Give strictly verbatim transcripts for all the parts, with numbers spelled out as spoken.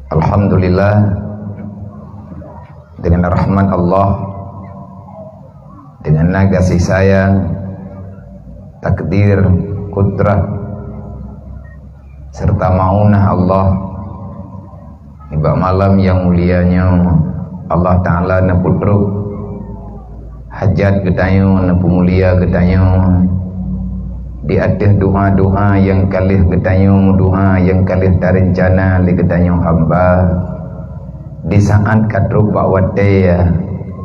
Alhamdulillah, dengan rahmat Allah, dengan gaséh sayang, takdir, kudrah, serta maunah Allah, nibak malam nyang mulia nyoe, Allah Ta'ala neupeutrok hajat geutanyoe, neupeumulia geutanyoe di ateueh doa-doa nyang ka lheueh geutanyoe meudoa, nyang ka lheueh tareuncana lé geutanyoe hamba. Di saát ka trok bak watée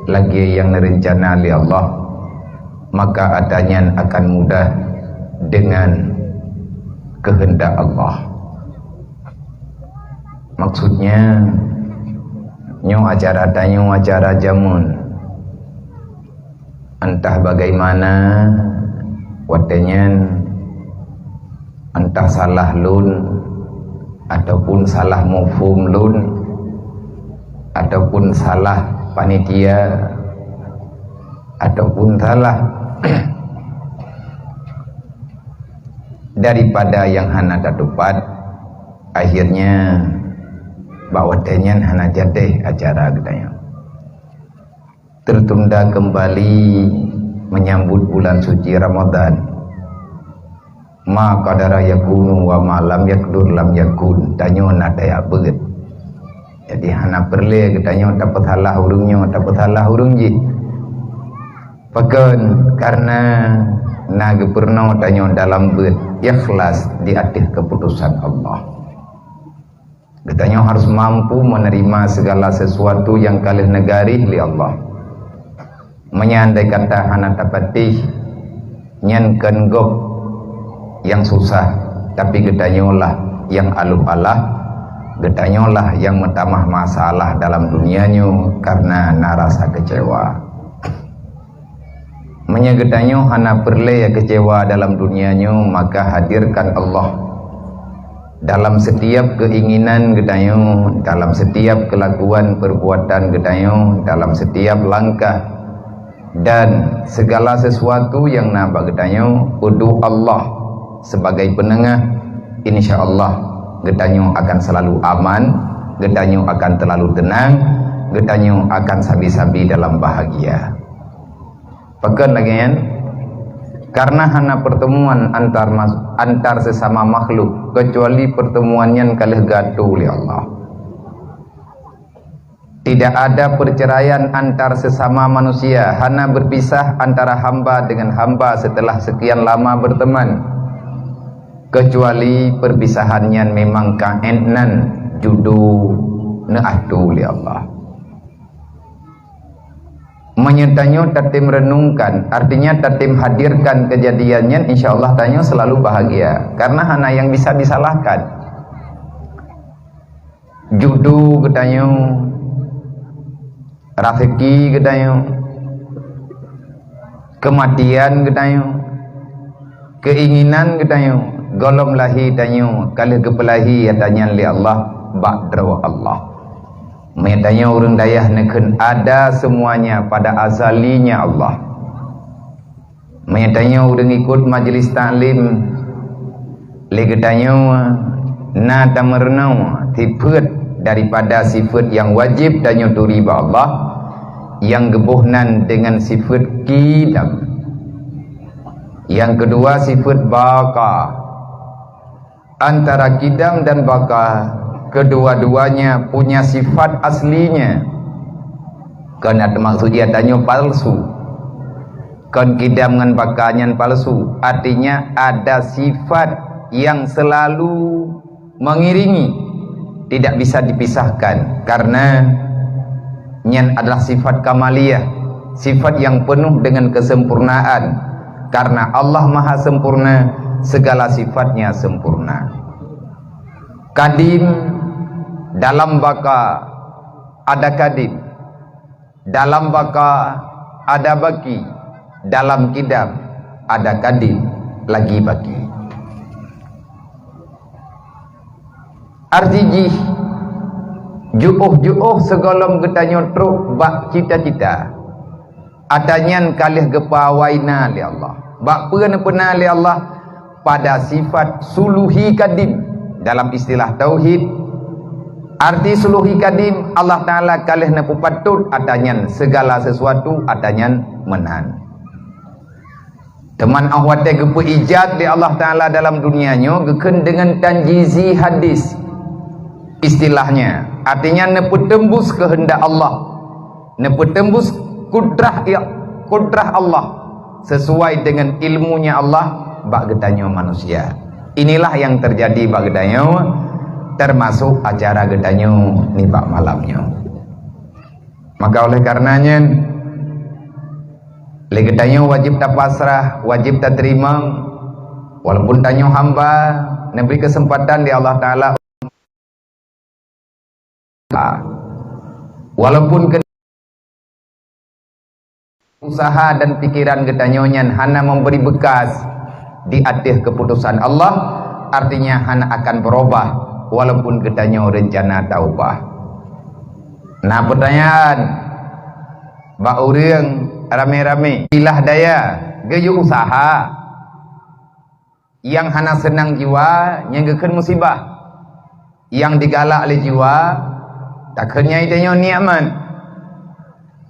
lagée nyang neureuncana lé Allah, maka atra nyan akan mudah dengan keuheundak Allah. Maksudnya, nyoe acara tanyoe acara jameun. Entah bagaimana watée nyan, entah salah lôn, ataupun salah mufhum lôn, ataupun salah panitia, ataupun salah daripada nyang hana tatupat, akhirnya bak watée nyan hana jadeh acara geutanyoe. Tertunda kembali menyambut bulan suci Ramadan. Ma qadara yakunu wa ma lam yaqdur lam yakun. Tanyoe na tajak beuet. Jadi hana peureulée geutanyoe tapeusalah ureuëng nyoe, tapeusalah ureuëng jih. Pakon? Karena na geupeurunoe tanyoe dalam beuet ikhlas di ateueh keuputosan Allah. Geutanyoe harus mampu menerima segala sesuatu nyang ka lheueh neugaréh lé Allah. Meunyoe andai kata hana tapatéh, nyan kon gob nyang susah, tapi geutanyoe lah nyang aluh alah, geutanyoe lah nyang meutamah masalah dalam dunia nyoe karena na rasa keucewa. Meunyoe geutanyoe hana peureulée keucewa dalam dunia nyoe, maka hadirkan Allah dalam setiap keinginan geutanyoe, dalam setiap kelakuan perbuatan geutanyoe, dalam setiap langkah dan segala sesuatu nyang na bak geutanyoe, udu Allah sebagai peunengah, insya Allah geutanyoe akan selalu aman, geutanyoe akan terlalu tenang, geutanyoe akan sabe-sabe dalam bahagia. Pakon lagée nyan? Karena hana pertemuan antar mas-, antar sesama makhluk, kecuali pertemuan nyan ka lheueh geuatoe lé Allah. Tidak ada perceraian antar sesama manusia, hana berpisah antara hamba dengan hamba setelah sekian lama berteman, kecuali perpisahan nyan memang ka ék nan judo neuatoe lé Allah. Meunyoe tanyoe tatem renungkan, artinya tatem hadirkan kejadian nyan, insya Allah tanyoe selalu bahagia, karena hana nyang bisa disalahkan. Judo geutanyoe, raseuki geutanyoe, keumatian geutanyoe, keinginan geutanyoe, gohlom lahé tanyoe ka lheueh geupeulahé atra nyan lé Allah bak droe Allah. Meunyoe tanyoe ureuëng dayah neukheun ada semuanya pada azalinya Allah. Meunyoe tanyoe ureuëng ikot majlis taklim, lé geutanyoe na tameurunoe sifeuet daripada sifeuet nyang wajéb tanyoe turi bak Allah, nyang geuboh nan deungon sifeuet qidam. Nyang keudua sifeuet baqa. Antara qidam dan baqa, kedua-duanya punya sifat aslinya. Kon teumaksud jih tanyoe palsu. Kon qidam ngon baqa nyan palsu, artinya ada sifat yang selalu mengiringi, tidak bisa dipisahkan, karena nyan adalah sifat kamaliyah, sifat yang penuh dengan kesempurnaan. Karena Allah Maha Sempurna, segala sifatnya sempurna. Qadim, dalam baqa ada qadim, dalam baqa ada baqi, dalam qidam ada qadim lagi baqi. Arti jih, jiôh-jiôh sigohlom geutanyoe trok bak cita-cita, atra nyan ka lheueh geupeuawai na lé Allah. Bak peue neupeuna lé Allah? Pada sifat suluhi qadim. Dalam istilah tauhid, Arti suluhi kadim, Allah Ta'ala ka lheueh neupeupatot ata nyan, segala sesuatu ata nyan meunan. Teuma 'oh watèe geupeu ijad lé Allah Ta'ala dalam dunia nyoe, geukheun deungon tanjizi hadis, istilahnya, artinya neupeutembus keuheundak Allah, neupeutembus kudrah, kudrah Allah sesuai dengan ilmunya Allah bak geutanyoe manusia. Inilah yang terjadi bak geutanyoe, termasuk acara geutanyoe nibak malam nyoe. Maka oleh karena nyan, lé geutanyoe wajib tapasrah, wajib tateurimong, walaupun tanyoe hamba, neubri keuseumpatan lé Allah Ta'ala. Walaupun ke-, usaha dan pikiran geutanyoe nyan hana memberi bekas di ateueh keputusan Allah, artinya hana akan berubah walaupun geutanyoe rencana taubah. Nah, pertanyaan bak ureuëng ramé-ramé, ilah daya geuyue usaha. Nyang hana seunang jiwa, nyan geukheun musibah. Nyang digalak lé jiwa, takheun nyan tanyoe nikmat.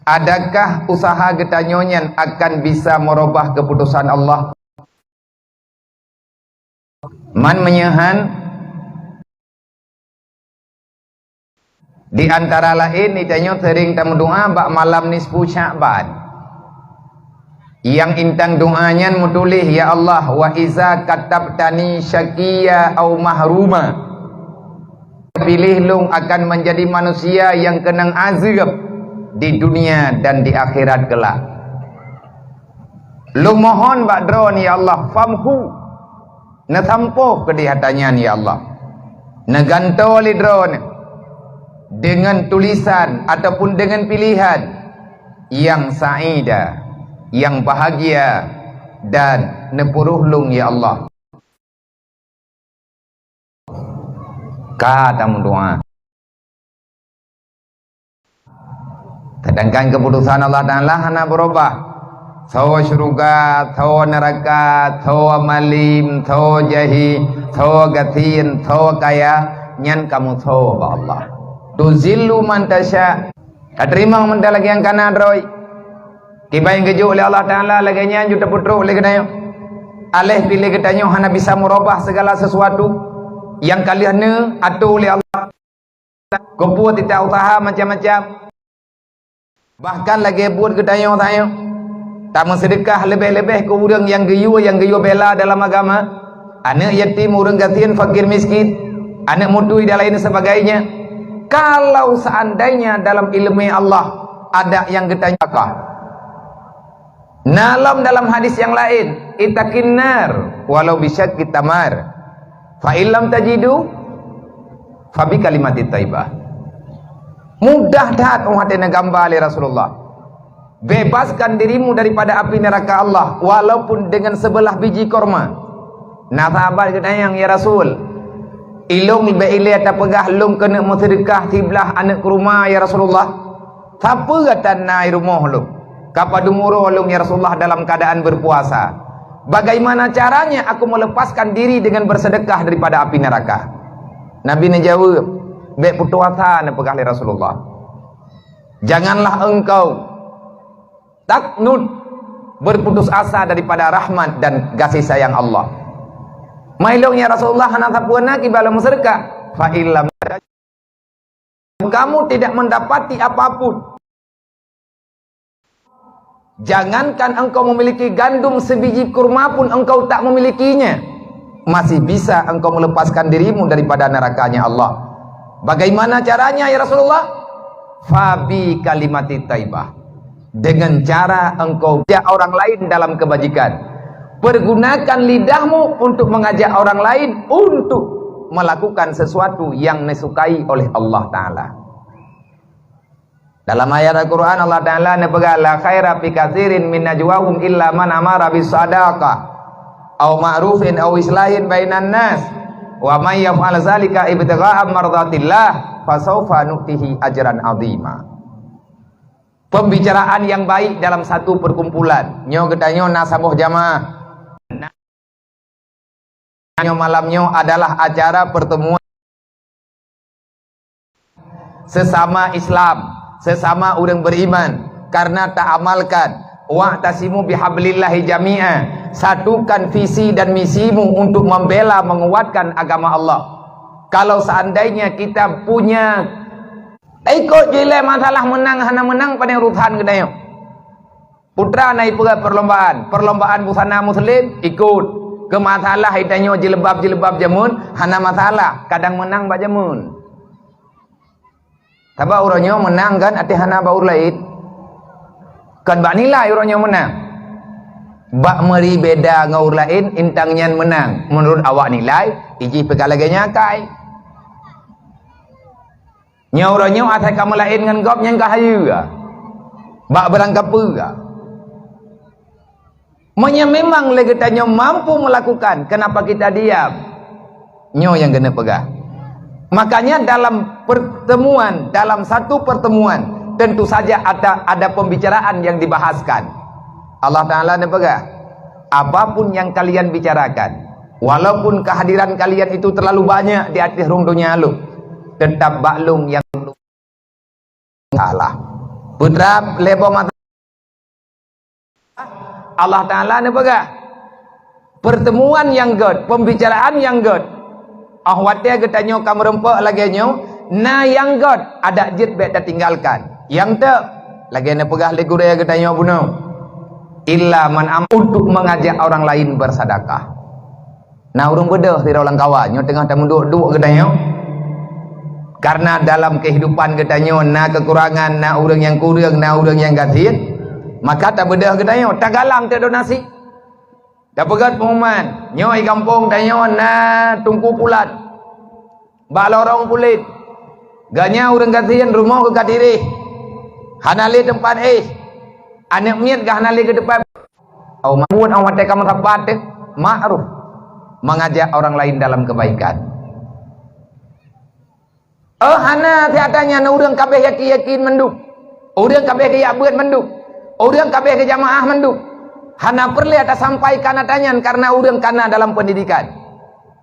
Adakah usaha geutanyoe nyan akan bisa meurubah keuputosan Allah? Man meunyoe han, di antara laén, geutanyoe seuring tameudoá bak malam nisfu Sya'ban. Nyang intan doá nyan meutuléh, "Ya Allah, wa iza katabtani syaqiyya au mahruma." Piléh lôn akan menjadi manusia nyang keunong azeueb di dunia dan di akhirat keulak. Lôn mohon bak Droeneuh, ya Allah, famhu. Neusampôh keudéh ata nyan, ya Allah. Neugantoe lé Droeneuh deungon tulisan ataupun deungon piléhan nyang saida, nyang bahagia, dan neupuruh lôn, ya Allah. Ka tameudoá. Sedangkan keuputosan Allah Ta'ala hana beurubah. Soe syeuruga, soe neuraka, soe malém, soe jahé, soe gasien, soe kaya, nyan kamoe soe bak Allah. Tuzillu man tasya. Tateurimong mantong lagée nyang kana droe. Kiban geujok lé Allah Ta'ala lagée nyan jeuet tapeutrok lé geutanyoe. Aléh pih lé geutanyoe hana bisa meurubah segala sesuatu nyang ka lheueh neuatoe lé Allah. Keupeue tita usaha macam-macam. Bahkan lagée buet geutanyoe tanyoe, tameuseudeukah leubeh-leubeh keu ureuëng nyang geuyue, nyang geuyue bela dalam agama, aneuëk yatim, ureuëng gasien, fakir miskin, aneuëk mutui dan lain sebagainya. Kalau seandainya dalam ileumé Allah ada nyang geutanyoe, na lom dalam hadis nyang laén, "Ittaqin nar walau bisyaqqi tamar, fa illam tajidu, fa bi kalimatit thaibah." Mudah that 'oh watée neugamba lé Rasulullah. Bebaskan dirimu daripada api neraka Allah, walaupun dengan sebelah biji korma. Na sahabat geutanyong, "Ya Rasul, ilôn bék ilée tapeugah lôn keuneuk meuseudeukah siblah aneuëk kurma, ya Rasulullah?" Sapeue gata na i rumoh lôn? Ka padum uroe lôn, ya Rasulullah, dalam keadaan berpuasa. Bagaimana caranya aku melepaskan diri dengan bersedekah daripada api neraka? Nabi neujaweueb, "Bék putus asa," neupeugah lé Rasulullah. "Janganlah engkau taknut, berputus asa daripada rahmat dan kasih sayang Allah." "Mai lôn, ya Rasulullah, hana sapeue na kiban lôn meuseudeukah." "Fa illam kamu tidak mendapati apapun. Jangankan engkau memiliki gandum sebiji kurma pun engkau tak memilikinya, masih bisa engkau melepaskan dirimu daripada nerakanya Allah. Bagaimana caranya, ya Rasulullah?" "Fabi kalimati taibah." Dengan cara engkau ajak orang lain dalam kebajikan. Pergunakan lidahmu untuk mengajak orang lain untuk melakukan sesuatu yang disukai oleh Allah Ta'ala. Dalam ayat Al-Quran, Allah Ta'ala neupeugah, "La khaira fi katsirin min najwahum illa man amara bis sadaqah au ma'rufin au islahin bainan nas, wa may yaf'al zalika ibtigha'a mardatillah, fasaufa nu'tihi ajran azima." Pembicaraan yang baik dalam satu perkumpulan. Nyoe geutanyoe na saboh jamaah. Nyoe malam nyoe adalah acara pertemuan. Sesama Islam, sesama ureuëng beriman, karena taamalkan, "Wa'tasimu bihablillahi jami'a", satukan visi dan misimu untuk membela, menguatkan agama Allah. Kalau seandainya kita punya, ikut jilai masalah menang hana menang, pada urusan geutanyoe. Putra na ipeugah perlombaan, perlombaan busana muslim, ikut. Keu masalah itanyoe jilbab-jilbab jameun, hana masalah, kadang menang bak jameun. Sabab uroe nyoe meunang kan até hana bak ureuëng laén. Kon bak nilai uroe nyoe meunang. Bak meuri beda ngon ureuëng laén, intang nyan meunang. Meunurot awak nilai, ijih pih ka lagée nyan akai. Nyoe uroe nyoe asai kamoe laén ngon gob nyan ka hayeue. Bak beurangkapeue. Meunyoe memang lé geutanyoe mampu melakukan, kenapa kita diam? Nyoe nyang keuneuk peugah. Makanya dalam pertemuan, dalam satu pertemuan, tentu saja ada, ada pembicaraan yang dibahaskan. Allah Ta'ala neupeugah, "Apapun yang kalian bicarakan, walaupun kehadiran kalian itu terlalu banyak di atas rhueng donya lôn, tetap bak lôn nyang salah." Putra lé boh mata Allah Ta'ala neupeugah, pertemuan nyang gét, pembicaraan nyang gét. Oh watée geutanyoe ka meurumpok lagée nyoe, na nyang gét, adak jeuet bék tatinggalkan. Nyang teuk, lagée neupeugah lé gurée geutanyoe bunoe, "Illa man am-", untuk mengajak orang lain bersedekah. Na ureuëng beudôh sidroe lam kawan, nyoe teungoh tameuduek-duek geutanyoe. Karena dalam kehidupan geutanyoe na kekurangan, na ureuëng nyang kureueng, na ureuëng nyang gasien, maka tabeudôh geutanyoe, tagalang teuk donasi. Tapeugét pengumuman, nyoe di gampông tanyoe na Teungku Pulat bak lorong pulet. Gobnyan ureuëng gasien, rumoh geuh ka tireh, hana lé teumpat éh, aneuëk miet geuh hana lé geuteupeu. Au ma'ruf, au watée ka meusapat teuh, ma'ruf, mengajak orang lain dalam kebaikan. Oh hana, siat nyan ureuëng kabeh yakin-yakin mandum, ureuëng kabeh geujak beuet mandum, ureuëng kabeh geujamaah mandum. Hana peureulée tasampaikan ata nyan karena ureuëng kana dalam pendidikan.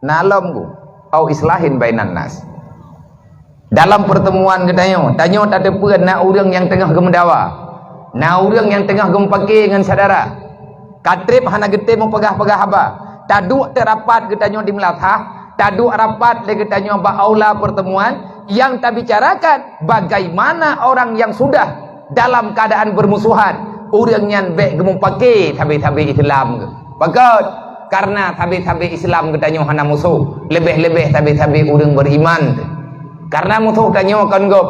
Na lom gu, au islahin bainan nas. Dalam pertemuan geutanyoe, tanyoe tateupeue na ureuëng nyang teungoh geumeudawa, na ureuëng nyang teungoh geumeupaké ngon syedara. Ka treb hana geutem meupeugah-peugah haba. Taduek teuk rapat geutanyoe di meulasah, taduek rapat lé geutanyoe bak aula pertemuan, nyang tabicarakan bagaimana orang yang sudah dalam keadaan bermusuhan, ureuëng nyan bék geumeupaké sabe-sabe Islam geuh. Pakon? Karena sabe-sabe Islam geutanyoe hana musoh, leubeh-leubeh sabe-sabe ureuëng beriman. Karena musoh tanyoe kon gob,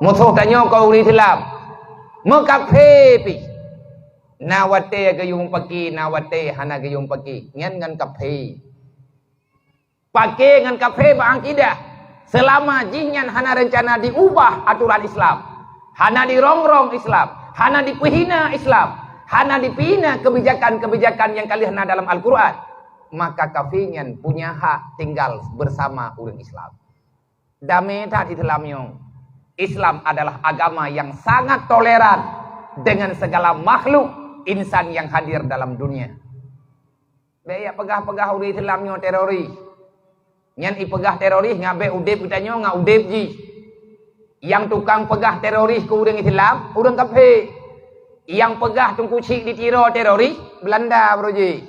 musoh tanyoe kon ureuëng Islam. Meukafé pih. Na watée geuyue meupaké, na watée hana geuyue meupaké. Nyan ngon kafé. Paké ngon kafé bak akidah, seulama jihnyan hana reuncana diubah atoran Islam, hana dirongrong Islam, hana dipeuhina Islam, hana dipeuhina keubijakan-keubijakan nyang ka lheueh na dalam Al-Qur'an, maka kafé nyan punya hak tinggal bersama ureuëng Islam. Damé that Islam nyoe. Islam adalah agama yang sangat toleran dengan segala makhluk insan yang hadir dalam dunia. Bék jak peugah-peugah ureuëng Islam nyoe teroris. Nyan ipeugah teroris ngon bék udeb geutanyoe ngon udeb jih. Nyang tukang peugah teroris keu ureuëng Islam, ureuëng kafé. Nyang peugah Teungku Chik di Tiro teroris, Beulanda baroe jih.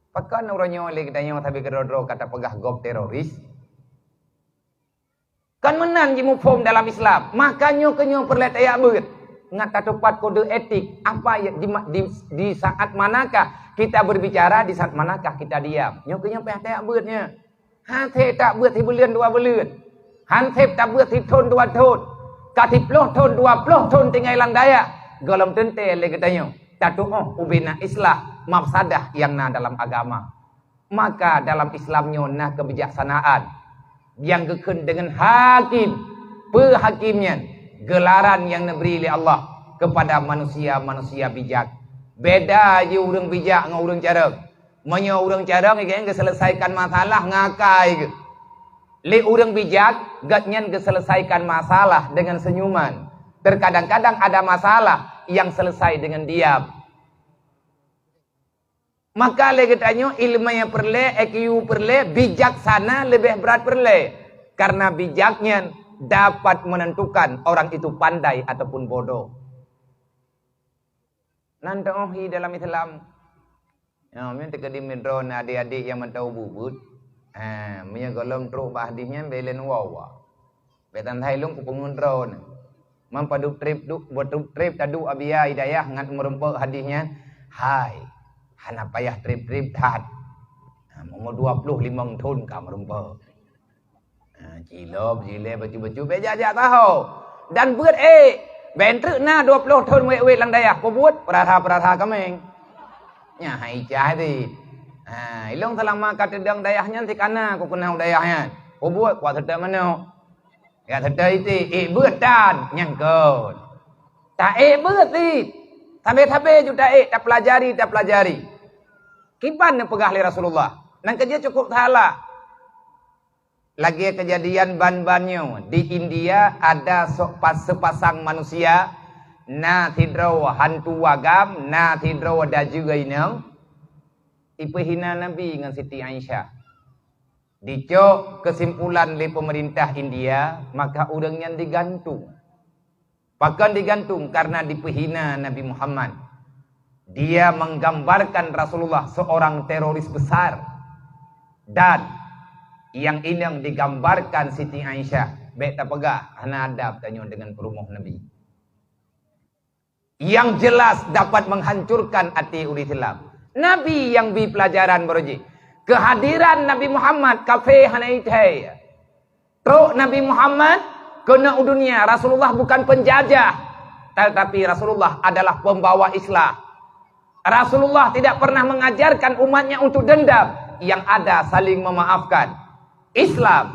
Pakon uroe nyoe lé geutanyoe sabe keudroe-droe ka tapeugah gob teroris? Kon meunan jimuphom dalam Islam. Maka nyoe keuh nyoe peureulée tajak beuet. Ngat tatupat kode etik. Apa ya, di, di, di saat manakah kita berbicara, di saat manakah kita diam. Nyoe keuh nyoe payah tajak beuet nyoe. Hase tak beuet sibuleuen dua buleuen. Hase tak beuet sithon dua thon. Ka siploh thon, dua ploh thon tinggai lam dayah. Gohlom teuntée lé geutanyoe tatuoh ubena islah mafsadah nyang na dalam agama. Maka dalam Islam nyoe na keubijaksanaan nyang geukheun deungon hakim, peu hakim nyan, geularan nyang neubri lé Allah keupada manusia-manusia bijak. Beda jih ureuëng bijak ngon ureuëng carông. Meunyoe ureuëng carông, gobnyan geuseuleusaikan masalah ngon akai geuh. Lé ureuëng bijak, gobnyan geuseuleusaikan masalah deungon seunyuman. Terkadang-kadang ada masalah nyang selesai deungon diam. Maka lé geutanyoe iéleumé peureulée, I Q peureulée, bijaksana leubeh brat peureulée. Karena bijak nyan dapat menentukan orang itu pandai ataupun bodoh. Nan teuoh hi dalam Islam. Ya, meunan teukeudi meudroe na adik-adik nyang mantong buet. Ha, meunyoe gohlom trok bak hadih nyan, bèk lé neuwoe-woe. Bèk tan hai lôn kupeungeut droeneuh. Man padub trép du-, buet trép, trép taduek Abia i dayah ngat meurumpok hadih nyan. Hai, hana payah trép-trép that. Ha, umur dua ploh limong thon ka meurumpok. Ha, cilop, jilée, bacut-bacut, bèk jak-jak taho. Dan beuet ék, bèk treuk na dua ploh thon wét-wét lam dayah, peubuet peurasa-peurasa kaméng. Nyan hai cah di. Ha, ilong seulama ka teudong dayah nyan sikana ku keunong dayah nyan. Peubuet kuat seutôt manok. Ya seutôt iti, ék beuet tan, nyang kon. Ta ék beuet cit. Sabé-sabé ju ta ék, tapeulajari, tapeulajari. Kiban neupeugah lé Rasulullah. Nang keujeuet cukup salah. Lagée keujadian ban-ban nyoe, di India ada so-, pas-, sepasang manusia, na sidroe hantu agam, na sidroe dajeue inong, ipeuhina Nabi ngon Siti Aisyah. Dicok keusimpulan lé peumeurintah India, maka ureuëng nyan digantung. Pakon digantung? Karena dipeuhina Nabi Muhammad. Dia menggambarkan Rasulullah seorang teroris besar. Dan nyang inong digambarkan Siti Aisyah. Bèk tapeugah hana adab tanyoe deungon peurumoh Nabi. Yang jelas dapat menghancurkan até ureuëng Islam. Nabi nyang bri peulajaran baroe jih. Keuhadiran Nabi Muhammad kafé hana ithèe. Trok Nabi Muhammad keunoe u dunia, Rasulullah bukan penjajah, tetapi Rasulullah adalah pembawa Islam. Rasulullah tidak pernah mengajarkan umatnya untuk dendam, yang ada saling memaafkan. Islam,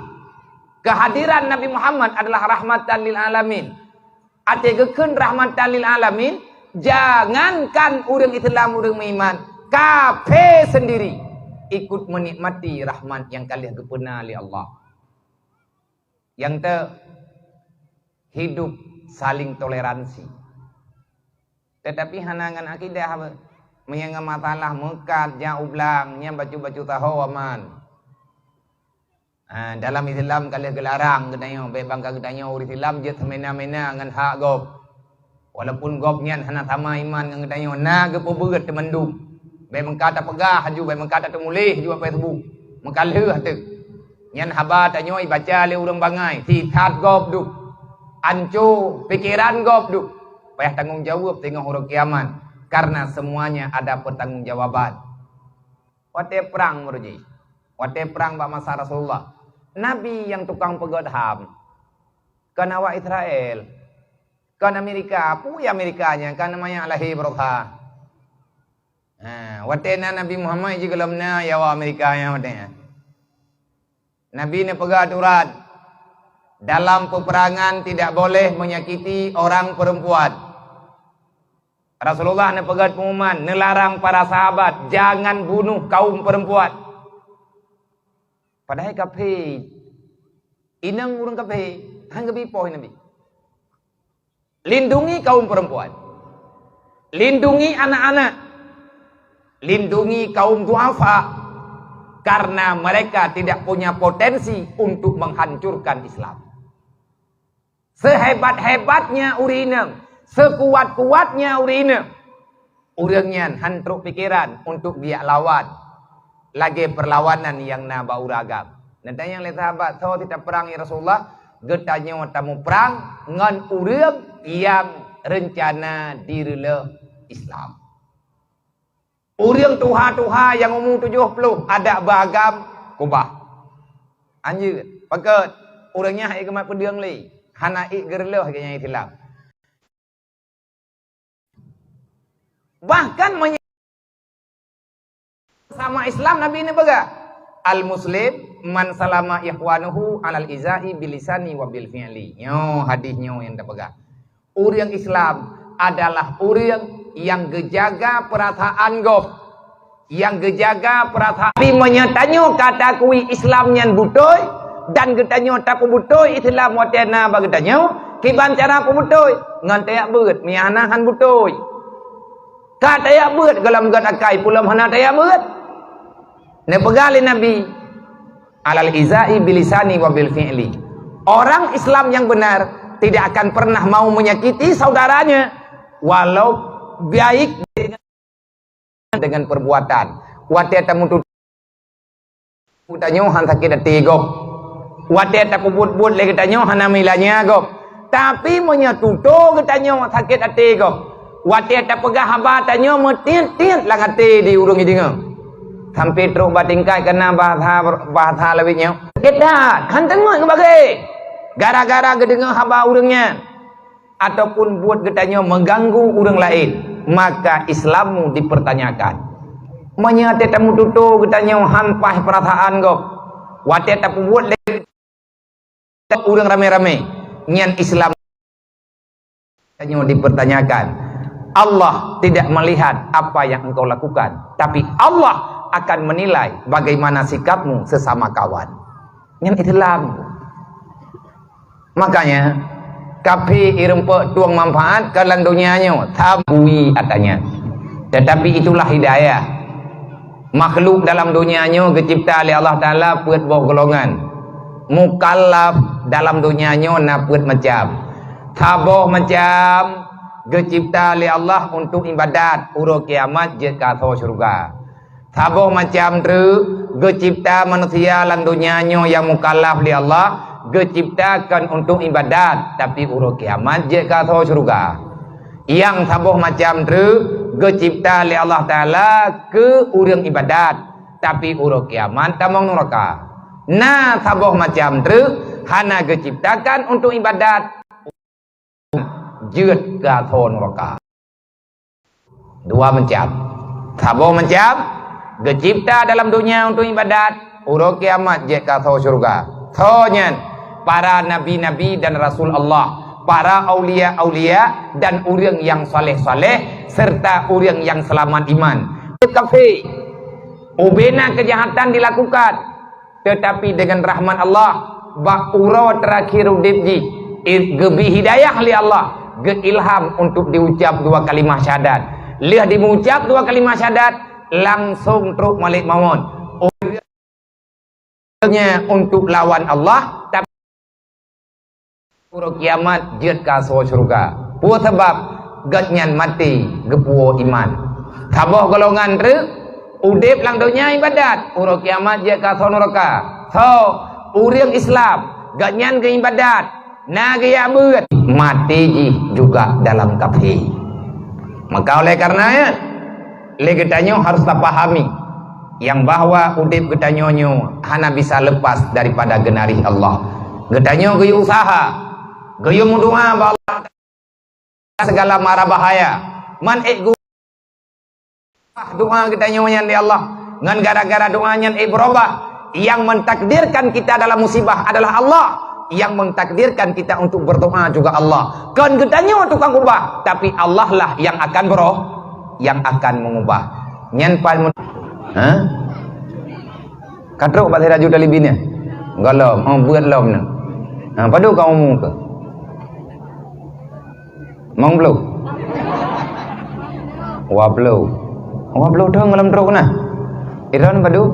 kehadiran Nabi Muhammad adalah rahmatan lil alamin. Até geukheun rahmatan lil alamin, jangankan ureuëng Islam, ureuëng meuiman, kafé sendiri ikut menikmati rahmat nyang ka lheueh geupeuna lé Allah. Nyang te, hidup saling toleransi. Tetapi hana ngon akidah, meunyoe ngon masalah meukat, jak u blang, nyan bacut-bacut taho aman. Ha, dalam Islam ka lheueh geularang geutanyoe, bèk bangka geutanyoe ureuëng Islam jeuet seumena-mena ngon hak gob. Walaupun gob nyan hana sama iman ngon geutanyoe, na geupeubeuet teumandum. Bèk meukat tapeugah laju, bèk meukat tatumuléh laju bak Facebook. Meukat lheueh teuk. Nyan haba tanyoe ibaca lé ureuëng bangai, sisat gob dum. Anco pikeran gob dum. Payah tanggong jaweueb teungoh uroe kiamat, karena semuanya ada pertanggungjawaban. Watèe prang baroe jih. Watèe prang bak masa Rasulullah, Nabi nyang tukang peugöt ham. Kon awak Israel. Kon Amerika. Peue Amerika nyan? Kan manyak lahé baroesa. Ha, watèe na Nabi Muhammad jigohlom na, ya awak Amerika nyan watèe nyan. Nabi neupeugah aturan, dalam peperangan tidak boleh menyakiti orang perempuan. Rasulullah neupeugah pengumuman, neularang para sahabat, "Jangan bunuh kaum perempuan." Padahai kafé, inong ureuëng kafé, han geubi poh Nabi. Lindungi kaum perempuan. Lindungi anak-anak. Lindungi kaum duafa. Karena mereka tidak punya potensi untuk menghancurkan Islam. Sehebat-hebatnya ureuëng inong, sekuat-kuatnya ureuëng inong, ureuëng nyan han trok pikeran untuk geujak lawan lagèe peurlawanan nyang na bak ureuëng agam. Neutanyong lé sahabat, "Soe sit tapeurang, ya Rasulullah?" "Geutanyoe tamuprang ngon ureuëng nyang reuncana direuleuh Islam." Ureuëng tuha-tuha nyang umu tujoh ploh adak beuagam kubah. Anjeut, pakon ureuëng nyan han ék geumat peudeueng lé, hana ék geureuleuh lagèe nyang Islam. Bahkan meunyoe sama Islam, Nabi neupeugah, "Al-muslim man salama ikhwanuhu alal izai bilisani wa bil fi'li." Nyoe hadis nyoe nyang tapeugah. Ureuëng Islam adalah ureuëng nyang geujaga peurasaan gob, nyang geujaga peurasaan. Tapi meunyoe tanyoe ka takui Islam nyan beutôi dan geutanyoe tapeubutôi Islam watèe na bak geutanyoe, kiban cara peubutôi? Ngon tajak beuet, meunyoe hana han butôi. Ka tajak beuet gohlom gét akai, peulom hana tajak beuet. Neupeugah lé Nabi, "Alal izai bilisani wa bil fi'li." Orang Islam yang benar tidak akan pernah mau menyakiti saudaranya, walau baik dengan, dengan perbuatan. Watée tamututoe geutanyoe han sakét até gob. Watée tapeubuet-buet lé geutanyoe hana meulanya gob. Tapi meunyoe tutoe geutanyoe sakét até gob, watée tapeugah haba tanyoe meutiet-tiet lam até di ureuëng jideungoe. Sampai trok bak tingkat kana bahasa, bahasa lawét nyoe. Sakét that, han teungeut ngeubagée. Gara-gara geudeungoe haba ureuëng nyan, ataupun buet geutanyoe mengganggu ureuëng laén, maka Islammu dipertanyakan. Meunyoe watée tamututoe geutanyoe han paih peurasaan gob, watée tapeubuet lé ureuëng ramé-ramé, nyan Islam tanyoe dipertanyakan. Allah tidak melihat apa yang engkau lakukan, tapi Allah akan menilai bagaimana sikapmu sesama kawan. Nyan Islam. Makanya, kaphé irumpok tueng manfaat ka lam donya nyoe, sabui atanya. Tetapi itulah hidayah. Makhluk dalam donya nyoe geucipta lé Allah Taala peuet boh golongan. Mukallaf dalam donya nyoe na peuet macam. Saboh macam geucipta lé Allah untuk ibadat, uroe kiamat jeuet keu asoe syeuruga. Saboh macam treuk geucipta manusia lam donya nyoe nyang mukallaf lé Allah, geucipta kon untuk ibadat, tapi uroe kiamat jeuet keu asoe syeuruga. Nyang saboh macam treuk geucipta lé Allah Taala keu ureuëng ibadat, tapi uroe kiamat tamong nuraka. Na saboh macam treuk hana geuciptakan untuk ibadat, jeuet keu asoe nuraka. Dua macam. Saboh macam geucipta dalam donya untuk ibadat, uroe kiamat jeuet keu asoe syeuruga. Soe nyan? Para nabi-nabi dan rasul Allah, para aulia-aulia dan ureuëng nyang saleh-saleh serta ureuëng nyang seulamat iman. Kafé, ubena keujahatan dilakukan, teutapi deungon rahmat Allah, bak uroe teurakhir udeb jih, i-, geubri hidayah lé Allah, geuilham untuk diucab dua kalimah syahadat. Lheueh dimeuucab dua kalimah syahadat, langsong trok malek mawöt. Ureuëng nyan untuk lawan Allah, tapi uroe kiamat jeuet keu asoe syeuruga. Peue sabab? Gobnyan maté geupuwoe iman. Saboh golongan treuk udeb lam donya ibadat, uroe kiamat jeuet keu asoe nuraka. Soe? Ureuëng Islam, gobnyan geuibadat, na geujak beuet, maté jih juga dalam kafé. Maka oleh kareuna nyan, lé geutanyoe harôh tapahami nyang bahwa udeb geutanyoe nyoe hana bisa lepas daripada geunarih Allah. Geutanyoe geuyue useuha, geuyue meudoá bak Allah Taala sigala mara bahaya. Man ék gu-, doá geutanyoe nyan lé Allah, ngon gara-gara doá nyan ék beurubah. Nyang mentakdirkan kita dalam musibah adalah Allah. Nyang mentakdirkan kita untuk berdoa juga Allah. Kon geutanyoe tukang ubah, tapi Allah lah nyang akan beuro-, nyang akan mengubah. Nyan paih mun-, ha? Ka trok bak si Raju Talibin nyan? Gohlom, oh, beuet lom nyan. Ha, padub ka umu keuh? Limong ploh? Dua ploh. Dua ploh thon gohlom trok na? Iron padub?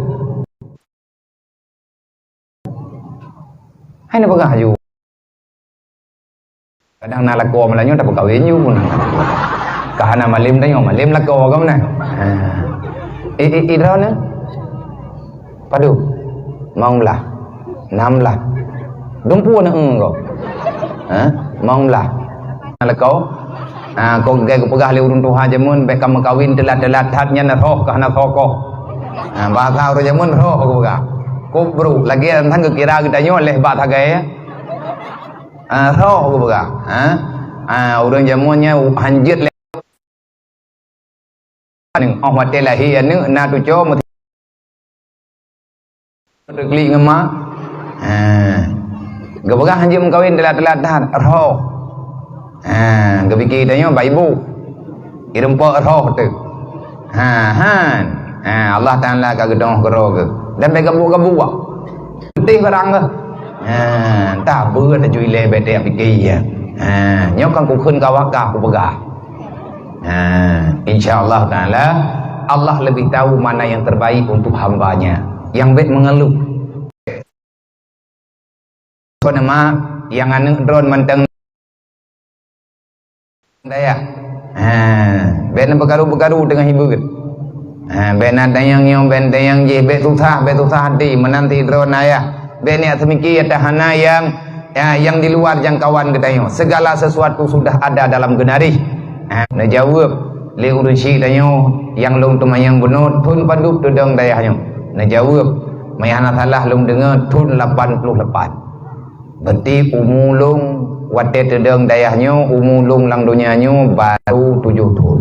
Hai na peugah aju. Kadang na lakoe malam nyoe tapeukawen ju pun. Ka hana malem tanyoe, malem lakoe ka meunan. Ha. Eh, eh, eh, droeneuh? Padub? Limong blah. Nam blah. Dumpeue na, eh, ko. Ha? Limong blah. Na lakoe? Ha, kok geupeugah lé ureuëng tuha jameun, bék ka meukawen teulat-teulat that nyan rhoh ka hana soe koh. Ha, bahasa ureuëng jameun rhoh geupeugah. Kok brok, lagée nyan geukira geutanyoe leh bak sagai. Ah, rhoh geupeugah, ha? Ah, ureuëng jameun nyan hanjeuet lé. Óh watée lahé aneuëk na tucoe meuteuklik ngon ma. Ha. Geupeugah hanjeuet meukawen teulat-teulat that, rhoh. Ha, geupike tanyoe bak ibu. Irumpok rhoh teuh. Ha, han. Ha, Allah Taala ka geudoh keudroe geuh. Dan bék gabuek-gabuek. Putih barang geuh. Ha, entah beuet laju ilée bék teuyak pike, ya. Ha, nyoe kan kukheun ka wakah kupeugah. Ha, insya Allah Taala, Allah lebih tahu mana yang terbaik untuk hamba-Nya. Nyang bék mengeluh. Kon mak, nyang aneuk droen mantong dayah. Ha, bék na beukaru-beukaru teungoh hibuet. Ha, bék na dayang nyoe, bék dayang jih, bék susah, bék susah hati, meunan sidroe ayah. Bék niat seumiki ata hana nyang, ya, nyang di luar jangkauan geutanyoe. Segala sesuatu sudah ada dalam geunaréh. Ha, neujaweueb lé ureuëng syik tanyoe nyang lôn teumanyong bunoe, thon padub teudong dayah nyoe. Neujaweueb, meunyo hana salah lôn deungoe thon lapan ploh lapan. Berarti umu lôn watée teudong dayah nyoe, umu lôn lam donya nyoe baru tujoh thon.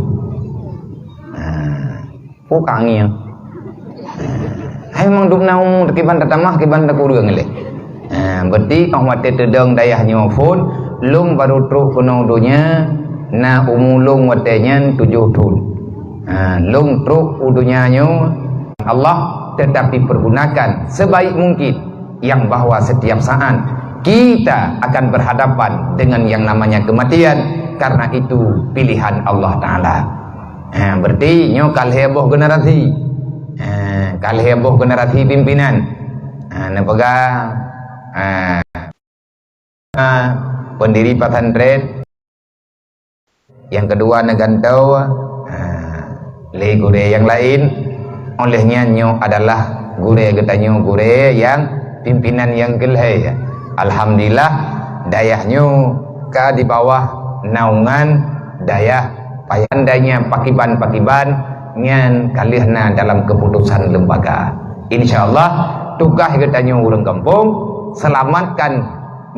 Ha, peue ka ngieng. Hai memang dum na umu kiban tatamah, kiban takureueng lé. Ha, berarti óh watée teudong dayah nyoe phon, lôn baru trok keunoe donya, na umu lôn watée nyan tujoh thon. Ha, lôn trok u donya nyoe Allah, tetapi pergunakan sebaik mungkin yang bahwa setiap saat kita akan berhadapan dengan yang namanya kematian, karena itu pilihan Allah Taala. Ha, berarti nyoe ka lhée boh generasi. Ha, ka lhée boh generasi pimpinan. Ha, neupeugah, ha, ha, pendiri pesantren. Nyang keudua neugantoe, ha, lé gurée nyang laén. Óh lheueh nyan nyoe adalah gurée geutanyoe, gurée nyang pimpinan nyang keulhée. Alhamdulillah, dayah nyoe ka di bawah naungan dayah payan dayah pakiban-pakiban nyan ka lheueh na dalam keputusan lembaga. Insya Allah, tugaih geutanyoe ureuëng gampông, selamatkan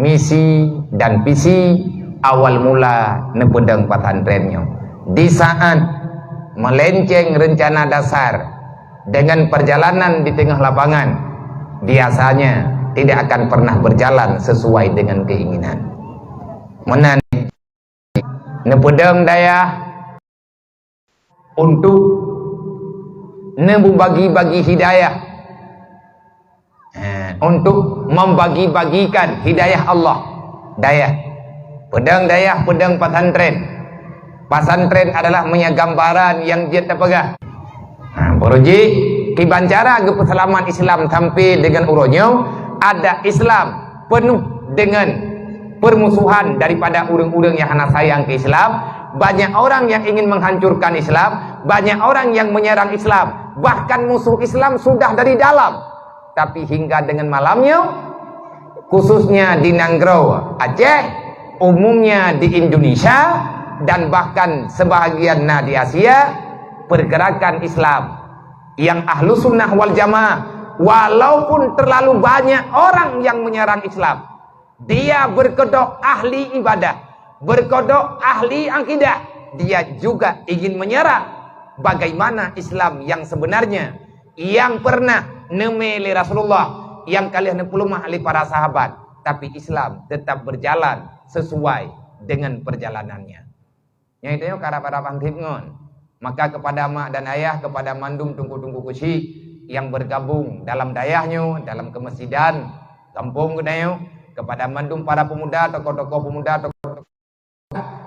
misi dan visi awal mula neupeudong pesantren nyoe. Di saat melenceng rencana dasar dengan perjalanan di tengah lapangan, biasanya tidak akan pernah berjalan sesuai dengan keinginan. Meunan neupeudong dayah untuk neubagi-bagi hidayah. Eh, untuk membagi-bagikan hidayah Allah. Dayah. Peudong dayah, peudong pesantren. Pesantren adalah meunyoe gambaran nyang jeuet tapeugah. Ha, baru jih, kiban cara geupeuseulamat Islam sampai dengan uroe nyoe, ada Islam penuh dengan permusuhan daripada ureuëng-ureuëng nyang hana sayang keu Islam. Banyak orang yang ingin menghancurkan Islam, banyak orang yang menyerang Islam. Bahkan musuh Islam sudah dari dalam. Tapi hingga dengan malam nyoe, khususnya di nanggroe Aceh, umumnya di Indonesia, dan bahkan sebahagian na di Asia, pergerakan Islam yang ahlu sunnah wal jamaah, walaupun terlalu banyak orang yang menyerang Islam, dia berkedok ahli ibadah, berkedok ahli akidah, dia juga ingin menyerang bagaimana Islam yang sebenarnya, yang pernah neumé lé Rasulullah, yang ka lheueh neupeuleumah lé para sahabat, tapi Islam tetap berjalan sesuai dengan perjalanannya. Nyang itu nyoe karab-karab hantom ngon. Maka kepada mak dan ayah, kepada mandum teungku-teungku keuchik yang bergabung dalam dayah nyoe, dalam keumeusidan gampông geutanyoe, kepada mandum para pemuda, tokoh-tokoh pemuda, tokoh-tokoh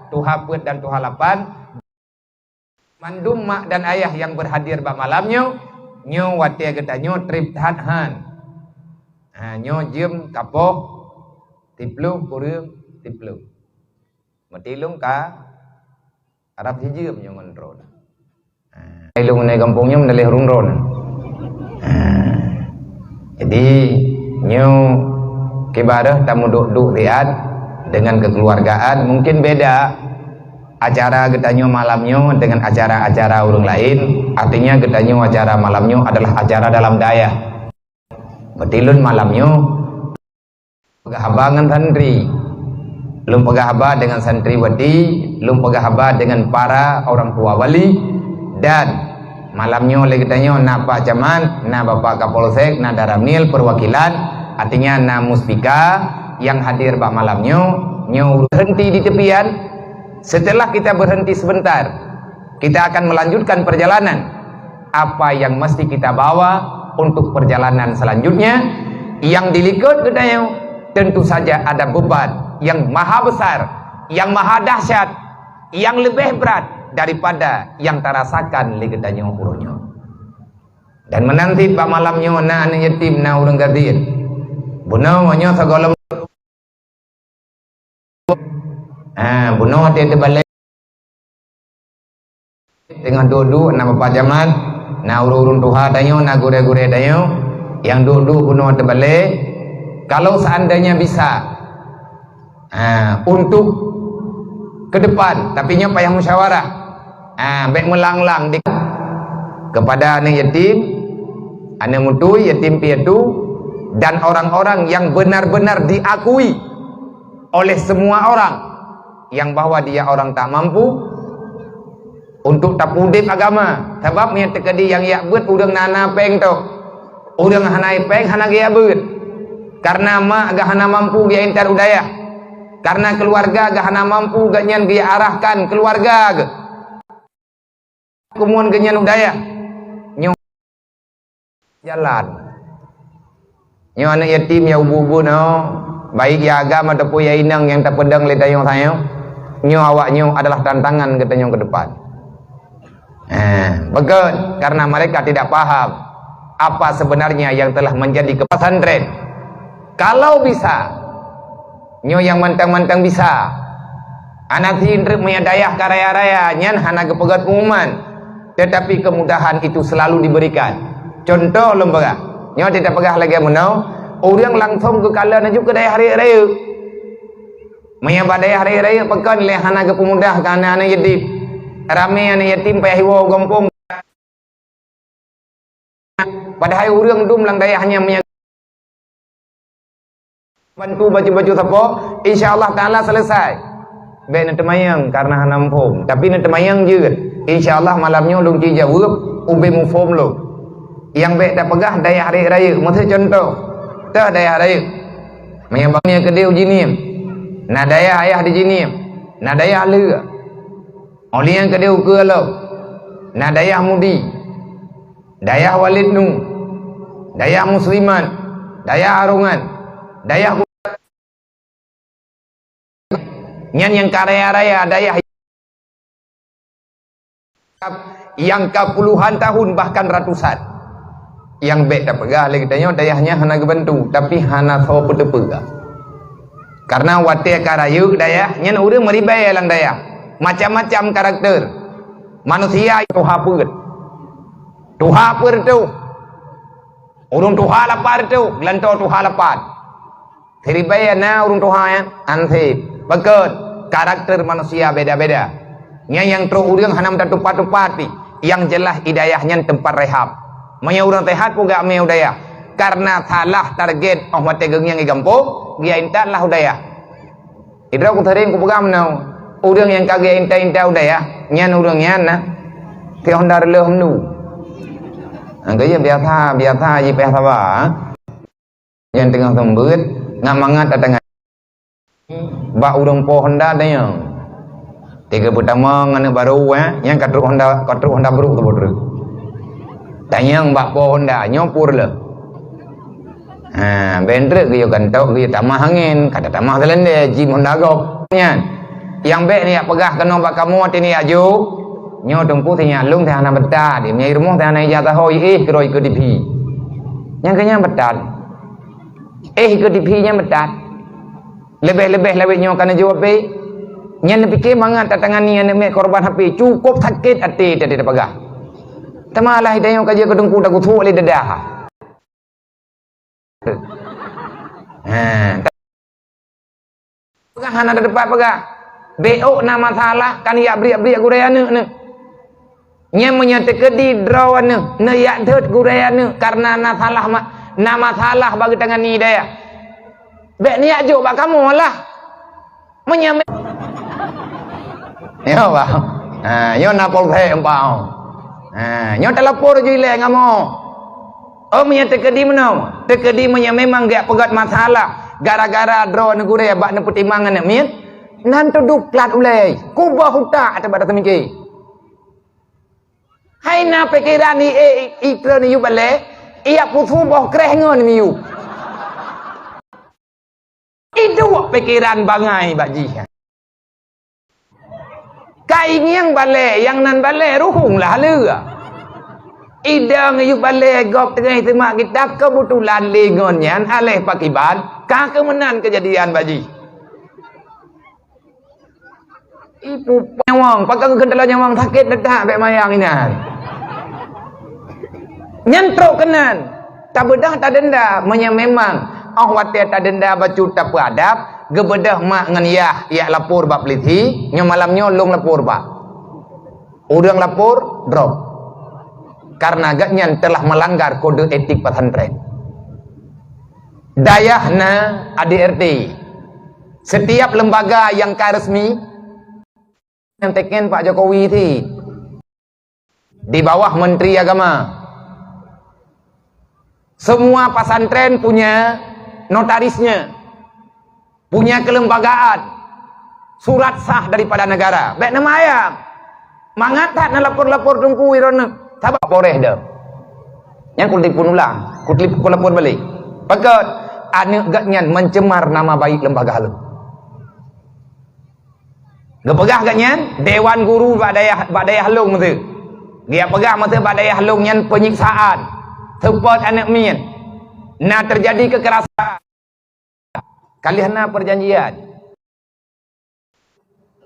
tuha peuet dan tuha lapan, mandum mak dan ayah yang berhadir bak malam nyoe, nyoe watée geutanyoe treb that han. Ha, nyoe jeuem kapoh siploh kureueng siploh. Meutilông ka rab sijeuem nyoe ngon droe. Ha, ilông ngon gampông nyoe meudaleh rhueng droe. Ha. Jadi, nyoe kibareh tameuduek-duek riat dengan kekeluargaan, mungkin beda acara geutanyoe malam nyoe dengan acara-acara ureuëng laén. Artinya geutanyoe acara malam nyoe adalah acara dalam dayah. Meutilông malam nyoe peugah haba ngon santri. Lôn peugah haba dengan santriwati, lôn peugah haba dengan para orang tua wali, dan malam nyoe lé geutanyoe na Pak Camat, na Bapak Kapolsek, na Danramil perwakilan, artinya na Muspika yang hadir bak malam nyoe, nyoe berhenti di tepian. Setelah kita berhenti sebentar, kita akan melanjutkan perjalanan. Apa yang mesti kita bawa untuk perjalanan selanjutnya? Yang dilikot geutanyoe, tentu saja ada beban yang maha besar, yang maha dahsyat, yang lebih berat daripada yang tarasakan lé geutanyoe uroe nyoe. Dan meunan cit bak malam nyoe na aneuk yatim, na ureuëng gasien. Bunoe nyoe sigohlom Bunoe teubalek. Teungoh duek-duek na Bapak Camat, na ureuëng-ureuëng tuha tanyoe, na gurée-gurée tanyoe nyang duek-duek bunoe teubalek. Kalau seandainya bisa, ha, untuk ke depan, tapi nyoe payah musyawarah. Ha, bék meulang-lang di, kepada aneuk yatim, aneuk mutui, yatim piatu, dan orang-orang yang benar-benar diakui oleh semua orang yang bahwa dia orang tak mampu untuk tapeuudeb agama. Sabab meunyoe teukeudi nyang jak beuet ureuëng na-na péng toh. Ureuëng hana péng hana geujak beuet. Karena mak geuh hana mampu geujak intat u dayah. Karena keuluwarga geuh hana mampu geuh nyan geujak arahkan keuluwarga geuh. Keumuen geuh nyan u dayah. Nyoe jalan. Nyoe aneuk yatim nyang ubeut-ubeut nyoe, baik nyang agam ataupun nyang inong nyang tapeudong lé tanyoe-tanyoe, nyoe awak nyoe adalah tantangan geutanyoe ke depan. Eh, beugét, karena mereka tidak paham apa sebenarnya yang telah menjadi ke-, pesantren. Kalau bisa, nyoe nyang mantong-mantong bisa. Hana sindreuk meunyoe dayah ka raya-raya, nyan hana geupeugét pengumuman, tetapi kemudahan itu selalu diberikan. Contoh lom peugah, nyoe teupeugah lagée meunoe, ureuëng langsong geukalon aju keu dayah rayeuk-rayeuk. Meunyoe bak dayah rayeuk-rayeuk pakon lé hana geupeumudah keu aneuk-aneuk yatim. Ramé aneuk yatim payah iwoe u gampông. Padahai ureuëng dum lam dayah nyan meunyoe bantu bacut-bacut sapo, insya Allah Taala selesai. Bék neuteumayang karena hana muphom, tapi neuteumayang jeuet. Insya Allah malam nyoe lôn ci jaweueb ubé muphom lôn. Nyang bék tapeugah dayah rayeuk-rayeuk, miseu contoh, teuh dayah rayeuk. Meunyoe bak nyoe keudeh u Jeunieb, na dayah ayah di Jeunieb, na dayah Leue. Óh lheueh nyan keudeh ukeue lom, na dayah Mudi, dayah Walid Nu, dayah Muslimat, dayah Arongan, dayah Nyan nyang ka raya-raya dayah nyang ka puluhan tahun bahkan ratusan. Nyang bék tapeugah lé geutanyoe dayah nyan hana geubantu, tapi hana soe peuteupeue. Karena watée ka rayeuk dayah nyan ureuëng meuribée lam dayah, macam-macam karakter manusia. Tuha peuet, tuha peuet teuh, ureuëng tuha lapan teuh, geulantoe tuha lapan. Siribée na ureuëng tuha nyan, anseb. Pakon, karakter manusia beda-beda. Nyan nyang trok ureuëng hana meutatupat-tupat pih. Nyang jeulaih i dayah nyan teumpat rehab. Meunyoe ureuëng seuhat peugah mé u dayah, karena salah target óh watée geungieng i gampông, geujak intat lah u dayah. Idroe ku sering kupeugah meunoe, ureuëng nyang ka geujak intat-intat u dayah, nyan ureuëng nyan na si honda reuloh meundu. Nyang keu biasa, biasa jipayah saba. Nyang teungoh seumeubeuet, ngat mangat tatangan bak ureuëng po honda tanyong. Tiga peutamong aneuk barô, eh, nyang ka trok honda, ka trok honda brôk tu, brôk. Tanyong bak po honda, nyoe pur le. Ha, ben trek geuyue kantok, geuyue tamah angén, kada tamah teulandée, jim honda gob. Nyan. Nyang bék neujak peugah keunoe bak kamoe, teuh neujak jok. Nyoe teungku sinyak lông teuh hana beutat, di rumoh teuh hana ija taho, éh keudroe ikeue TV. Nyang keu nyan beutat. Éh, keu TV nyan meutat. Leubeh-leubeh lawét nyoe ka neujaweueb pih. Nyan neupike mangat tatangani aneuk miet korban HP. Cukôp sakét até teuh tapeugah. Teuma alah tanyoe ka jeuet keu teungku takusok lé dadah. Ha. Peugah hana teupat peugah. Bék na masalah, kan jak briek-briek gurée aneuk neuh. Nyan meunyoe teukeudi droeneuh, neuyak deuet gurée aneuk, kareuna na salah ma-, na masalah bak geutangani dayah. Bék neuyak jok bak kamoe lah. Meunyoe mé-, nyoe bah. Ha, nyoe na polsek umpama. Ha, nyoe teulapor ju ilée ngon kamoe. Oh, meunyoe teukeudi meunoe, teukeudi meunyoe memang geujak peugét masalah gara-gara droeneuh gurée bak neupeutimang aneuk miet, nan teuduek plat ulée, kuboh utak ateueh bak taseumiké. Hai na pikeran i, i, i, i treun i yup balée, i yak pusu boh kreh ngon miyup. Iduek pikeran bangai bak jih. Ka ingieng balée, nyang nan balée ruhueng lah le. Idong yup balée gob teungoh teumak kitab, keubeutulan lé ngon nyan aléh pakiban, ka keu meunan keujadian bak jih. Ipu nyawang, pakon keuntala nyawang sakét that-that bèk mayang inan. Nyan trok keunan, tabeudah tadenda meunyoe memang óh watèe tadenda bacut tapeuadab, geubeudoh mak ngon yah jak lapor bak polisi, nyoe malam nyoe lôn lapor bak. Ureuëng lapor, drop. Karena gobnyan telah melanggar kode etik pesantren. Dayah na A D R T. Setiap lembaga yang ka resmi, nyang teken Pak Jokowi cit. Di bawah Menteri Agama. Semua pesantren punya notarisnya, punya kelembagaan, surat sah daripada negara. Bèk na mayang. Mangat that na lapor-lapor teungku i droeneuh. Sabab Polres dah. Nyang kutelepon ulang, kutelep-, kulapor balik. Pakon? Aneuëk gobnyan mencemar nama baik lembaga lôn. Geupeugah gobnyan, dewan guru bak dayah, bak dayah lôn meuteue. Geupeugah meuteue bak dayah lôn nyan penyiksaan. Seupôt aneuëk miet. Na terjadi kekerasan. Ka lheueh na perjanjian.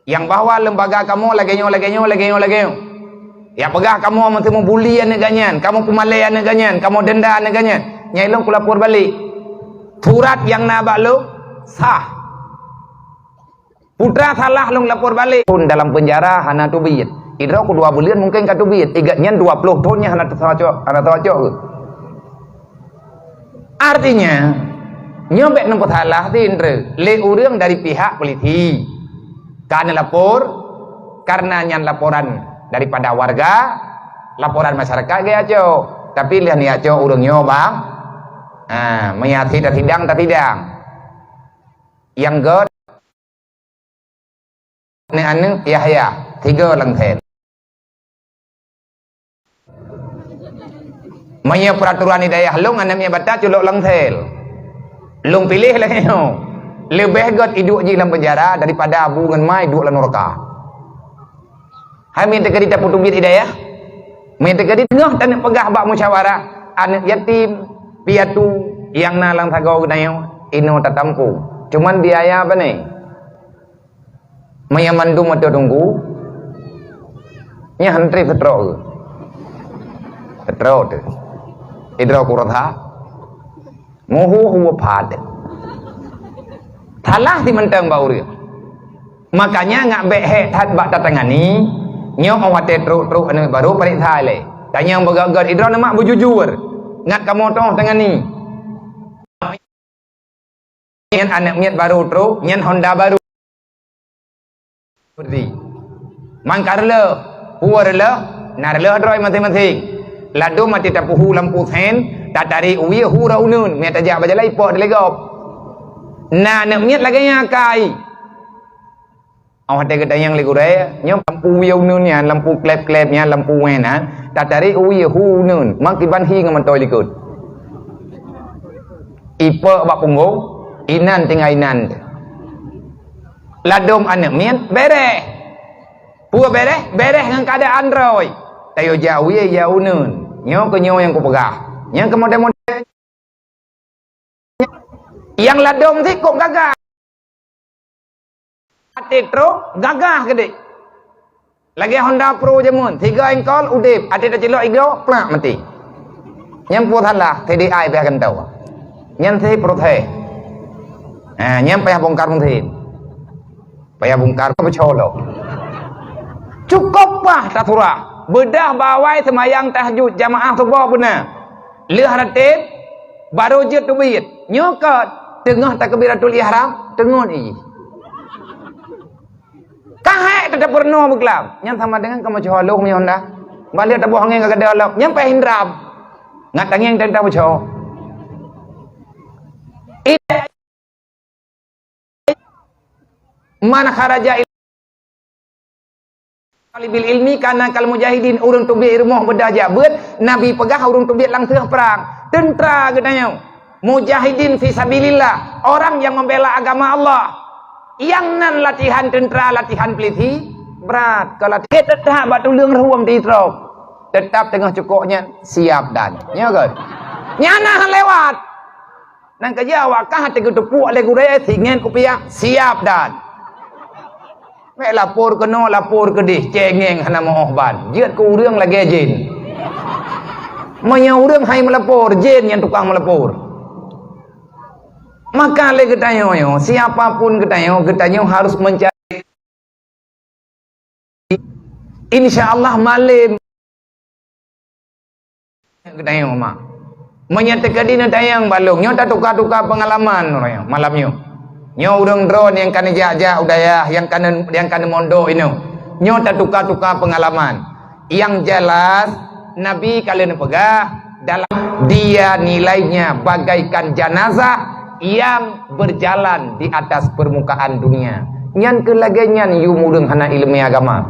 Nyang bahwa lembaga kamoe lagèe nyoe, lagèe nyoe, lagèe nyoe, lagèe nyoe. Nyang peugah kamoe meuteumé buli aneuëk gobnyan, kamoe peumalèe aneuëk gobnyan, kamoe denda aneuëk gobnyan. Nyan lôn kulapor balik. Surat nyang na bak lôn sah. Putra salah lôn lapor balik. Thon dalam penjara hana teubiet. Idroe ku dua buleuen mungken ka teubiet. Igat nyan dua ploh thon nyan hana teucok, hana teucok. Artinya, nyoe bèk neupeusalah sindroe lé ureuëng dari pihak polisi. Ka neulapor, karena nyan laporan daripada warga, laporan masyarakat geucok. Tapi lheueh neujak cok ureuëng nyoe bang, ha, meunyo sit tasidang, tasidang. Nyang göt Aneuëk-aneuëk Yahya, tiga lam sel. Meunyoe peuraturan di dayah lôn, aneuëk miet batat culok lam sel. Lôn piléh lagèe nyoe. Leubeh göt iduek jih lam penjara daripada abu ngon ma iduek lam nuraka. Hai meuteukadi tapeuteubiet di dayah. Meuteukadi teungoh taneuk peugah bak musyawarah, aneuëk yatim, piatu, nyang na lam sagoe geutanyoe, inoe tatampu. Cuman biaya pane? Meunyo mandum ateueh teungku, nyan han trép seutrok keuh. Seutrok teuh. Idroe ku rasa. Muhu huwa pad. Salah simantong bak ureuëng. Makanya ngat bèk hék that bak tatangani, nyoe óh watèe trok-trok aneuëk barô pareksa lé. Tanyong beugöt-göt idroe neumak beujujur. Ngat kamoe toh tangani. Nyan aneuëk miet barô trok, nyan honda barô. Berdi. Mangka reuloh, peue reuloh, na reuloh droe maséng-maséng. Ladôm até tapeuhu lampu sen, tatarek wie hu rot uneuen, mita tajak bak jalan ipok dilegop. Na aneuëk miet lagèe nyan akai. Óh watèe geutanyong lé gurèe, nyoe lampu wie uneuen nyan, lampu klep-klep nyan, lampu wen nyan, tatarek wie hu uneuen, meukiban hi ngon mantoi likot. Ipok bak punggong, inan tinggai inan. Ladôm aneuëk miet bèrèh. Peue bèrèh? Bèrèh ngon keuadaan droe. Tayue jak wie jak uneuen. Nyoe keuh nyoe nyang kupeugah. Nyang keu model-model nyang ladôm sikok gagah. Até trok gagah keudéh. Lagèe Honda Pro jameun, tiga engkol udép, até tacilok igoe, plak maté. Nyan peue salah, T D I payah gantoe. Nyan si protes. Ha, nyan payah bongkar mesin. Payah bongkar peucolo. Cukôp paih tasurah. Beudah bak awai seumayang tahajud jamaah suboh beuna. Lheueh rateb, barô jeuet teubiet. Nyoe ka teungoh takbiratul ihram, teungon ijih. Ka hék teutap peurunoe beuklam. Nyan sama dengan kamoe ceuhaloh meunyoe honda. Bak lheueh taboh angén ka gadôh lom. Nyan payah indram. Ngat tangieng teuntang beuco. Man kharaja talibil ilmi kana kal mujahidin, ureuëng teubiet rumoh beudah jak beuet, Nabi peugah ureuëng teubiet langseuh prang. Teuntra geutanyoe. Mujahidin fi sabilillah, orang yang membela agama Allah. Nyang nan latihan teuntra, latihan pulisi, brat keu latihan. Teutap bak tuleueng rueng di trok. Teutap teungoh cukôp nyan, siap dan. Nyoe kan? Nyan nah lewat. Nang keujeuet awak kah teugeuteupeuk lé gurée singieng kupiah, siap dan. Meu'ah lapor keunoe, lapor keudeh, cengeng hana meu'oh ban. Jeuet keu ureuëng lagée jén. Meunyoe ureuëng hai meulapor, jén nyang tukang meulapor. Maka lé geutanyoe nyoe, siapa pun geutanyoe, geutanyoe harus mencari, insya Allah malem geutanyoe mak. Meunyoe teukeudi neutanyong balong, nyoe tatuka-tuka peungalaman uroe nyoe, malam nyoe. Nyoe ureuëng droe nyang ka neujak-jak u dayah, nyang ka ne-, nyang ka neumondok inoe. Nyoe tatuka-tuka peungalaman. Yang jelas, Nabi ka lheueh neupeugah, dalam dia nilainya bagaikan janazah yang berjalan di atas permukaan dunia. Nyan keuh lagée nyan yum ureuëng hana iéleumé agama.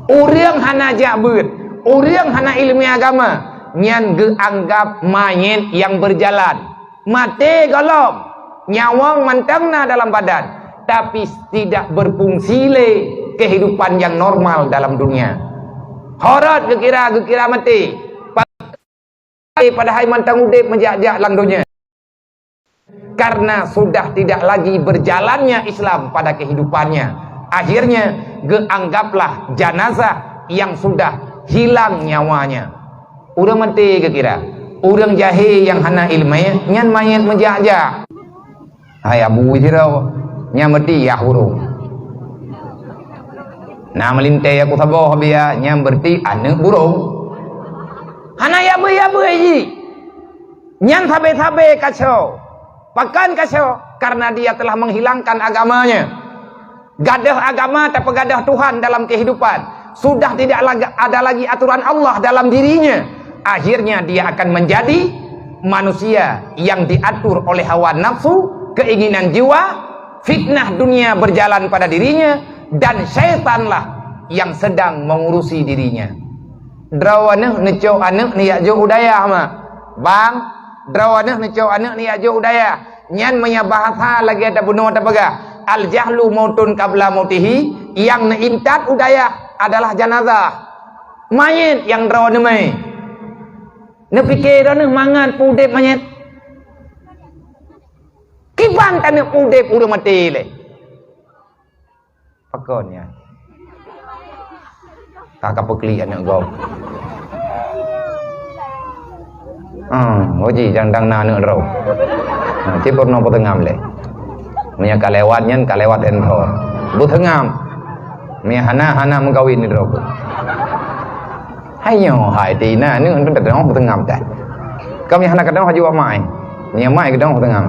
Ureuëng hana jak beuet, ureuëng hana iéleumé agama, nyan geuanggab manyét nyang berjalan. Maté gohlom, nyawöng mantong na dalam badan, tapi tidak berfungsi lé kehidupan yang normal dalam dunia. Horot geukira, geukira maté. Padahai mantong udeb meujak-jak lam donya. Karena sudah tidak lagi berjalannya Islam pada kehidupannya, akhirnya geuanggaplah janazah yang sudah hilang nyawanya. Ureuëng maté geukira, ureuëng jahé nyang hana iéleumé, nyan manyét meujak-jak. Hai abu sidroe, nyang meuti yah burông. Na meulintée aku saboh biya, nyang berarti aneuëk burông. Hana yabeuy-yabeuy jih. Nyan sabe-sabe kaco. Pakon kaco? Karena dia telah menghilangkan agamanya. Gadoh agama, tapeugadoh Tuhan dalam kehidupan. Sudah tidak lag-, ada lagi aturan Allah dalam dirinya. Akhirnya dia akan menjadi manusia yang diatur oleh hawa nafsu, keinginan jiwa, fitnah dunia berjalan pada dirinya, dan syaitanlah yang sedang mengurusi dirinya. Droeneuh neucok aneuëk neujak jok u dayah, mak. Bang, droeneuh neucok aneuëk neujak jok u dayah. Nyan meunyoe bahasa lagée tabunoe tapeugah, "Al-jahlu mautun qabla mautihi," nyang neuintat u dayah adalah janazah. Manyét nyang droeneuh mé. Neupike droeneuh mangat peudeb manyét. Kiban taneuk peudeb ureuëng maté lé. Pakon nyan? Ka, ka peuklik aneuëk gob. Ah, uji jang dang na aneuëk droe. Ha, cit peurunoe peuteungam lé. Meunyoe ka lewat nyan, ka lewat enthor. Beuteungam. Meunyoe hana, hana meukawen ni droe. Hai nyoe, hai ti na aneuëk, aneuëk droe peuteungam dah. Ka meunyoe hana keudroe haju amai. Meunyoe amai keudroe peuteungam.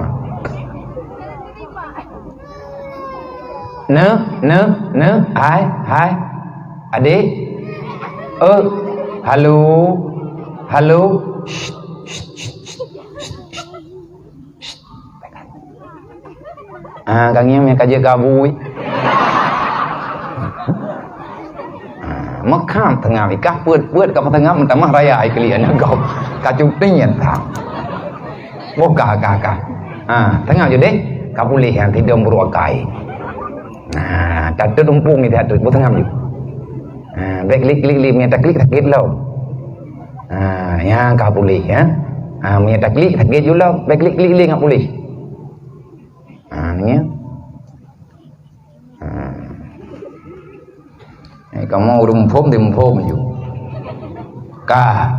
Neuh, neuh, neuh, hai, hai. Adék. Eh, halo. Halo. Shh, shh, shh. Ah, ka ngieng meukaji gabui. Ah, meukham teungam ikah peuet-peuet ka peuteungam meutamah raya ai keulian gob. Ka cuti nyan ta. Boh ka, ka, ka. Ha, teungoh ju deh, ka puléh nyang tidong buruk akai. Nah, tateuet umpung ni tateuet, boh teungoh ju. Ha, bèk klik-klik lé, meunyo taklik sakét lom. Ha, nyang ka puléh, ya. Ha, meunyo taklik sakét ju lom, bèk klik-klik lé ngat puléh. Ha, ni ya. Ha. Eh, kamoe ureuëng muphom, di muphom ju. Ka.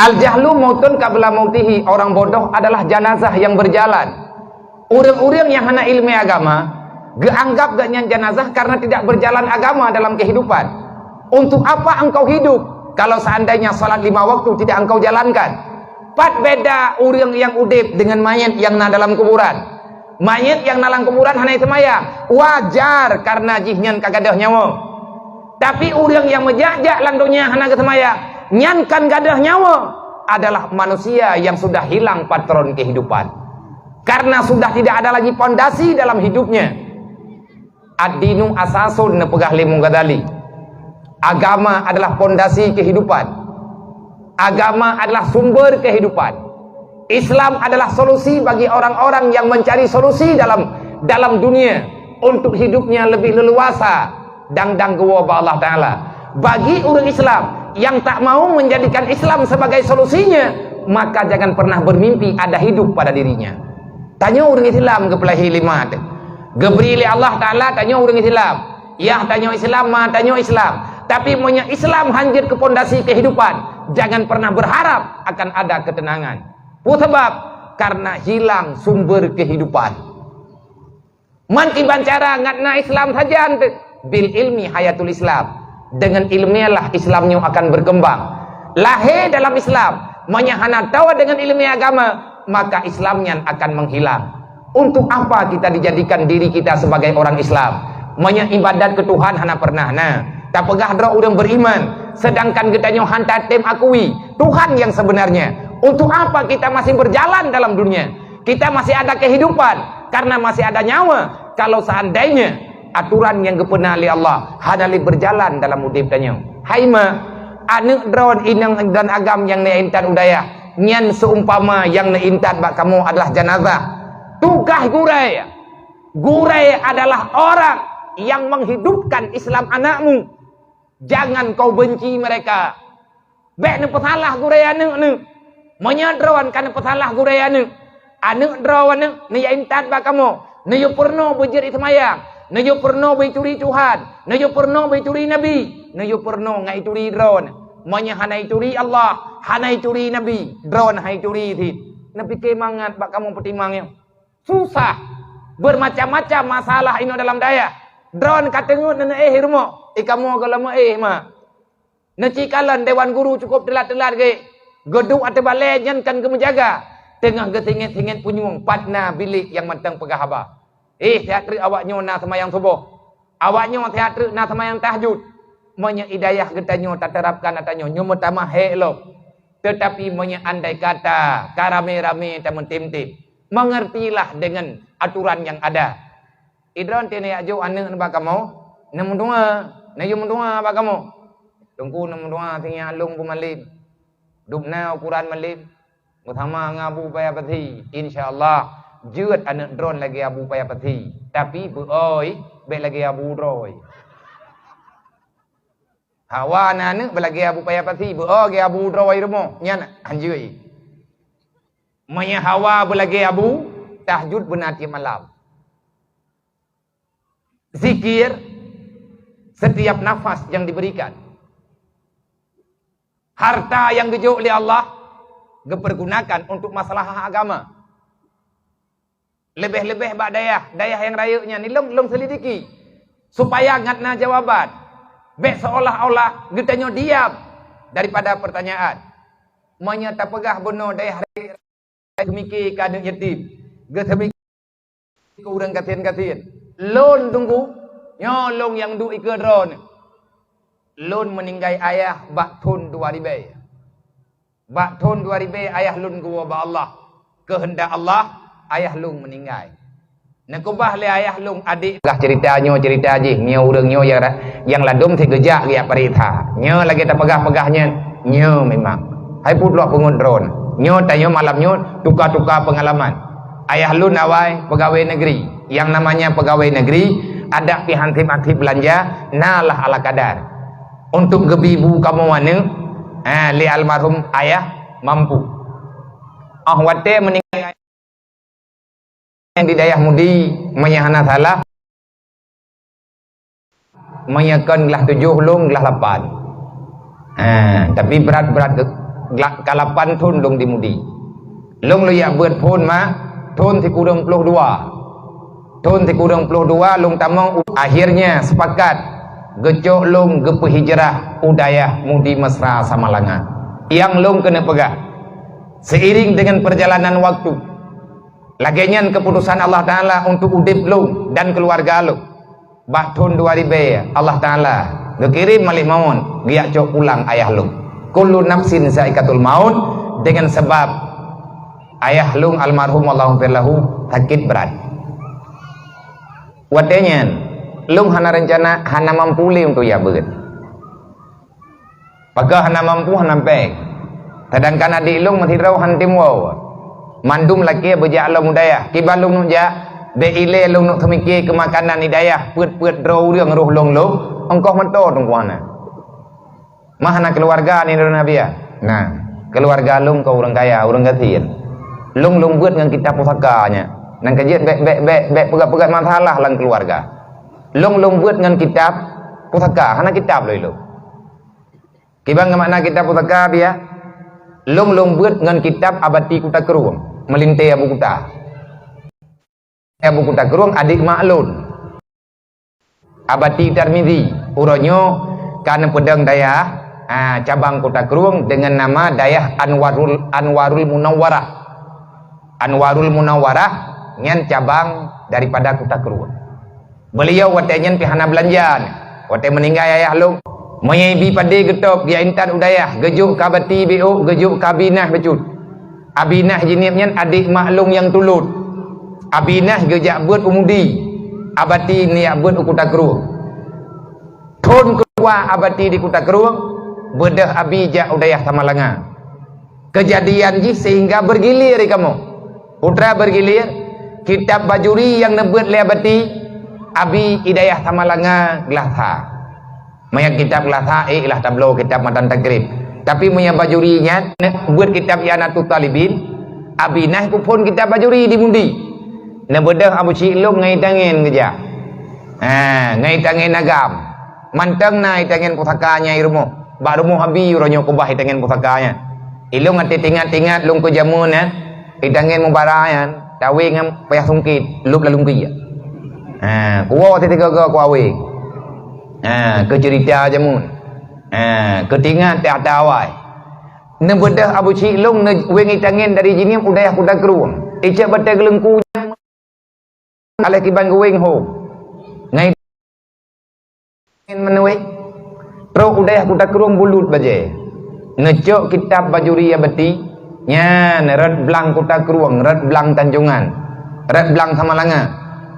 Al-jahlu mautun qabla mautihi, orang bodoh adalah jenazah yang berjalan. Ureuëng-ureuëng nyang hana iéleumé agama, geuanggap gobnyan jenazah karena tidak berjalan agama dalam kehidupan. Untuk apa engkau hidup kalau seandainya salat lima waktu tidak engkau jalankan? Pat beda ureuëng nyang udeb deungon manyét nyang na dalam kuburan. Manyét nyang na lam kuburan hana seumayang, wajar karena jih nyan ka gadôh nyawa. Tapi ureuëng nyang meujak-jak lam donya hana geuseumayang, nyan kan gadôh nyawa, adalah manusia yang sudah hilang patron kehidupan. Karena sudah tidak ada lagi pondasi dalam hidupnya. Ad-dinu asasun, neupeugah lé Imam Ghazali. Agama adalah pondasi kehidupan. Agama adalah sumber kehidupan. Islam adalah solusi bagi orang-orang yang mencari solusi dalam, dalam dunia untuk hidupnya lebih leluasa dan, dan geuwoe bak Allah Taala. Bagi ureuëng Islam yang tak mau menjadikan Islam sebagai solusinya, maka jangan pernah bermimpi ada hidup pada dirinya. Tanyoe ureuëng Islam geupeulahé lé mak teuh. Geubri lé Allah Taala tanyoe ureuëng Islam. Yah tanyoe Islam, ma tanyoe Islam. Tapi meunyoe Islam hanjeuet keu pondasi kehidupan, jangan pernah berharap akan ada ketenangan. Peue sabab? Karena hilang sumber kehidupan. Man kiban cara ngat na Islam sajan teuh. Bil ilmi hayatul Islam. Dengan ilmiahlah Islam nyoe akan berkembang. Lahé dalam Islam, meunyoe hana tawa dengan ilmiah agama, maka Islam nyan akan menghilang. Untuk apa kita dijadikan diri kita sebagai orang Islam? Meunyoe ibadat keu Tuhan hana pernah na, tapeugah droe ureuëng beriman, sedangkan geutanyoe hana tatem akui Tuhan yang sebenarnya. Untuk apa kita masih berjalan dalam dunia? Kita masih ada kehidupan karena masih ada nyawa. Kalau seandainya aturan nyang geupeuna lé Allah hana lé berjalan dalam udeb tanyoe. Hai ma, aneuëk droen, inong dan agam nyang neuintat u dayah, nyan seumpama nyang neuintat bak kamoe adalah janazah. Tugaih gurée, gurée adalah orang yang menghidupkan Islam anakmu. Jangan kau benci mereka. Bék neupeusalah gurée aneuëk neuh. Meunyoe droen ka neupeusalah gurée aneuëk, aneuëk droen neuh neuyue intat bak kamoe, neuyue peurunoe beujeuet seumayang, neuyue peurunoe beuturi Tuhan, neuyue peurunoe beuturi Nabi, neuyue peurunoe ngon ituri droen. Meunyoe hana ituri Allah, hana ituri Nabi, droen hana ituri cit. Neupike mangat bak kamoe peutimang nyoe. Susah. Bermacam-macam masalah inoe dalam dayah. Droen ka teungeut neuéh rumoh, i kamoe gohlom éh ma. Neucikalon dewan guru cukup teulat-teulat gét. Geuduek ateueh balée nyan kon geumeujaga. Teungoh geusingét-singét punyueng, pat na bilék nyang mantong peugah haba. Eh, siat treuk awak nyoe na seumayang suboh. Awak nyoe siat treuk na seumayang tahajud. Meunyoe i dayah geutanyoe taterapkan ata nyoe, nyoe meutamah hék lom. Teutapi meunyoe andai kata ka ramé-ramé tameutem-tem, mengertilah dengan aturan yang ada. Idroen teuh neujak jok aneuëk nibak kamoe, neumeudoa, neuyue meudoa bak kamoe. Teungku neumeudoa sinyak lôn beumalem. Dubna ukuran malem beusama ngon Abu Paya Pasi. Insya Allah, jeuet aneuëk droen lagée Abu Paya Pasi. Tapi beu-oi bék lagée Abu droe. Hawa na aneuëk beulagée Abu Paya Pasi, beu-oi gée Abu droe rumoh, nyan hanjeuet. Meunyoe hawa beulagée Abu, tahajud beuna tiep malam. Zikir setiap nafas yang diberikan. Harta yang geujok lé Allah geupeurgunakan untuk masalah agama. Leubeh-leubeh bak dayah, dayah nyang rayeuk nyan, lôn, lôn selidiki supaya ngat na jawaban. Bék seolah-olah geutanyoe diam daripada pertanyaan. Meunyoe tapeugah bunoe dayah rayeuk, geuseumiké keu aneuëk yatim, geuseumiké keu ureuëng gasien-gasien. Lôn teungku, nyoe lôn nyang duek ikeue droeneuh. Lôn meuninggai ayah bak thon dua ribée. Bak thon dua ribée ayah lôn geuwoe bak Allah. Keuheundak Allah, ayah lôn meuninggai. Neukeubah lé ayah lôn adék. Peugah ceurita nyoe, ceurita jih, nyoe ureuëng nyoe nyang ra-, nyang ladôm sit geujak geujak pareksa. Nyoe lagée tapeugah-peugah nyan, nyoe memang. Hai peuet lok peungeut droen. Nyoe tanyoe malam nyoe tuka-tuka peungalaman. Ayah lôn awai peugawée negeri. Nyang namanya peugawée negeri, adak pih hansip-hansip beulanja, na lah ala kadar. Untuk geubi bu kamoe aneuëk, eh, lé almarhum ayah mampu. Ah watée meuninggai di dayah Mudi, meunyoe hana salah, meunyoe kon glah tujoh lôn glah lapan. Ha, tapi brat-brat glah, ka lapan thon lôn di Mudi. Lôn lôn jak beuet phon mak thon sikureueng ploh dua. Thon sikureueng ploh dua lôn tamong u-, akhirnya sepakat geucok lôn geupeuhijrah u dayah Mudi Mesra Samalanga. Nyang lôn keuneuk peugah, seiring dengan perjalanan waktu, lagée nyan keuputosan Allah Taala untuk udeb lôn dan keuluwarga lôn. Bak thon dua ribée Allah Taala geukirém malaikat maut geujak cok pulang ayah lôn. Kullu nafsin zaikatul maut, dengan sebab ayah lôn almarhum Allahumma lahu sakét brat. Watée nyan, lôn hana reuncana, hana mampu lé untuk jak beuet. Pakon hana mampu hana péng. Sedangkan adék lôn meusidroe han tem woe. Mandum lakée beujak lom u dayah. Kiban lôn neuk jak, bék ilée lôn neuk seumiké keu makanan di dayah, peuet-peuet droe ureuëng roh lôn lôn, ongkoh meuto teungku hana. Mah hana keuluwarga ni droe Nabi. Nah, keuluwarga lôn kon ureuëng kaya, ureuëng gasien. Lôn lôn beuet ngon kitab pusaka nyan. Nang keujeuet bék, bék, bék, bék peugah-peugah masalah lam keuluwarga. Lôn, lôn beuet ngon kitab pusaka, hana kitab lôn ilôn. Kiban ngon makna kitab pusaka, biya? Lôn, lôn beuet ngon kitab Abati Kuta Krueng, meulintée Abu Kuta. Abu Kuta Krueng, adék mak lôn. Abati Tarmizi, uroe nyoe ka neupeudong dayah, ah, cabang Kuta Krueng deungon nama Dayah Anwarul, Anwarul Munawwarah. Anwarul Munawwarah nyan cabang daripada Kuta Krueng. Beuliau watée nyan pih hana beulanja, watée meuninggai ayah lôn. Meunyoe ibi padé geutôb, geujak intat u dayah, geujok keu Abati Biôk, geujok keu Abi Nah bacut. Abi Nah Jeunieb nyan adék mak lôn nyang tulot. Abi Nah geujak beuet u Mudi, Abati neujak beuet u Kuta Krueng. Thon keudua Abati di Kuta Krueng, beudôh Abi jak u dayah Samalanga. Keujadian jih sehingga bergilir i kamoe. Putra bergilir, kitab Bajuri nyang neubeuet lé Abati, Abi i dayah Samalanga geulasa. Meunyoe kitab geulasa, ék lah tabloe kitab matan takrib. Tapi meunyoe Bajuri nyan, neubeuet kitab I'anatut Thalibin, Abi Nah kuphon kitab Bajuri di Mudi. Neubeudôh Abu Chik lôn ngon itangen geujak. Ha, ngon itangen agam. Mantong na itangen pusaka nyan i rumoh. Bak rumoh Abi uroe nyoe keubah itangen pusaka nyan. Ilôn até teuingat-teuingat lôn keu jameun nyan, itangen mubara nyan, tawé ngon payah sungkét, lôb lam lungkée. Ha, kuwoe teuka-teuka ku awé. Ha, keu ceurita jameun. Ha, keu teuingat teuh ata awai. Neubeudôh Abu Chik lôn neuwéng itangen dari Jeunieb u dayah Kuta Krueng. Icok batée geuleungku nyan Aléh kiban geuwéng hom. Ngai meuneuwéh. Trok u dayah Kuta Krueng bulut bajée. Neucok kitab Bajuri Abati, nyan rot blang Kuta Krueng, rot blang Tanjongan, rot blang Samalanga.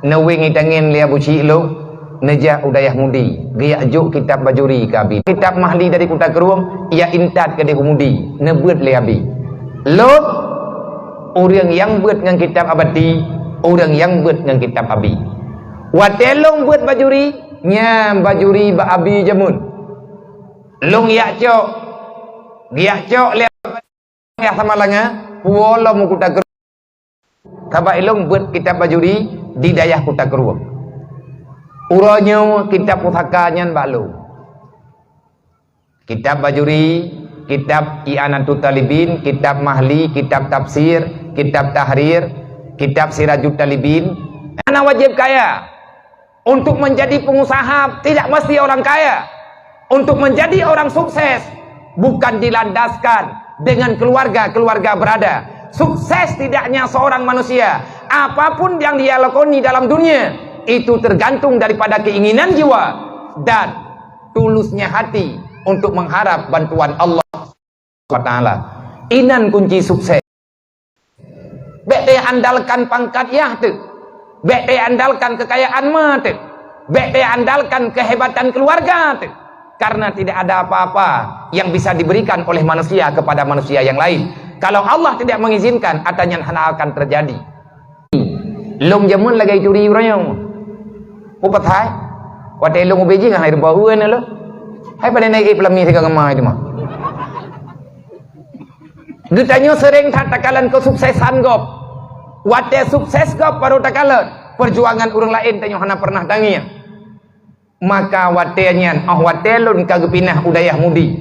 Neuwéng itangen lé Abu Chik lôn, neujak u dayah Mudi, geujak jok kitab Bajuri keu Abi. Kitab Mahli dari Kuta Krueng, ijak intat keudéh u Mudi, neubeuet lé Abi. Lôn ureuëng nyang beuet ngon kitab Abati, ureuëng nyang beuet ngon kitab Abi. Watée lôn beuet Bajuri, nyan Bajuri bak Abi jameun. Lôn jak cok, geujak cok lé Abi Samalanga, puwoe lom u Kuta Krueng. Sabab ilôn beuet kitab Bajuri di dayah Kuta Krueng. Uroe nyoe kitab pusaka nyan bak lôn. Kitab Bajuri, kitab I'anatut Talibin, kitab Mahli, kitab Tafsir, kitab Tahrir, kitab Sirajut Talibin. Hana wajéb kaya. Untuk menjadi pengusaha tidak mesti orang kaya. Untuk menjadi orang sukses bukan dilandaskan dengan keluarga-keluarga berada. Sukses tidaknya seorang manusia, apapun yang dia lakoni dalam dunia, itu tergantung daripada keinginan jiwa dan tulusnya hati untuk mengharap bantuan Allah Subhanahu wa Taala. Inan kunci sukses. Bék teuandalkan pangkat yah teuh. Bék teuandalkan keukayaan ma teuh. Bék teuandalkan keuhebatan keuluwarga teuh. Karena tidak ada apa-apa yang bisa diberikan oleh manusia kepada manusia yang lain. Kalau Allah tidak mengizinkan, ata nyan hana akan terjadi. Lôn jameun lagée turi uroe nyoe. Peue pasai? Watée lôn ubé jih ngon hai rupa ureuëng lôn. Hai padahai naik peulami sigoe ngon ma itu mah. Geutanyoe seuréng that takalon keusuksesan gob. Watée sukses gob baru takalon, peujuangan ureuëng laén tanyoe hana peureunah tangieng. Maka watée nyan, óh watée lôn ka geupinah u dayah Mudi,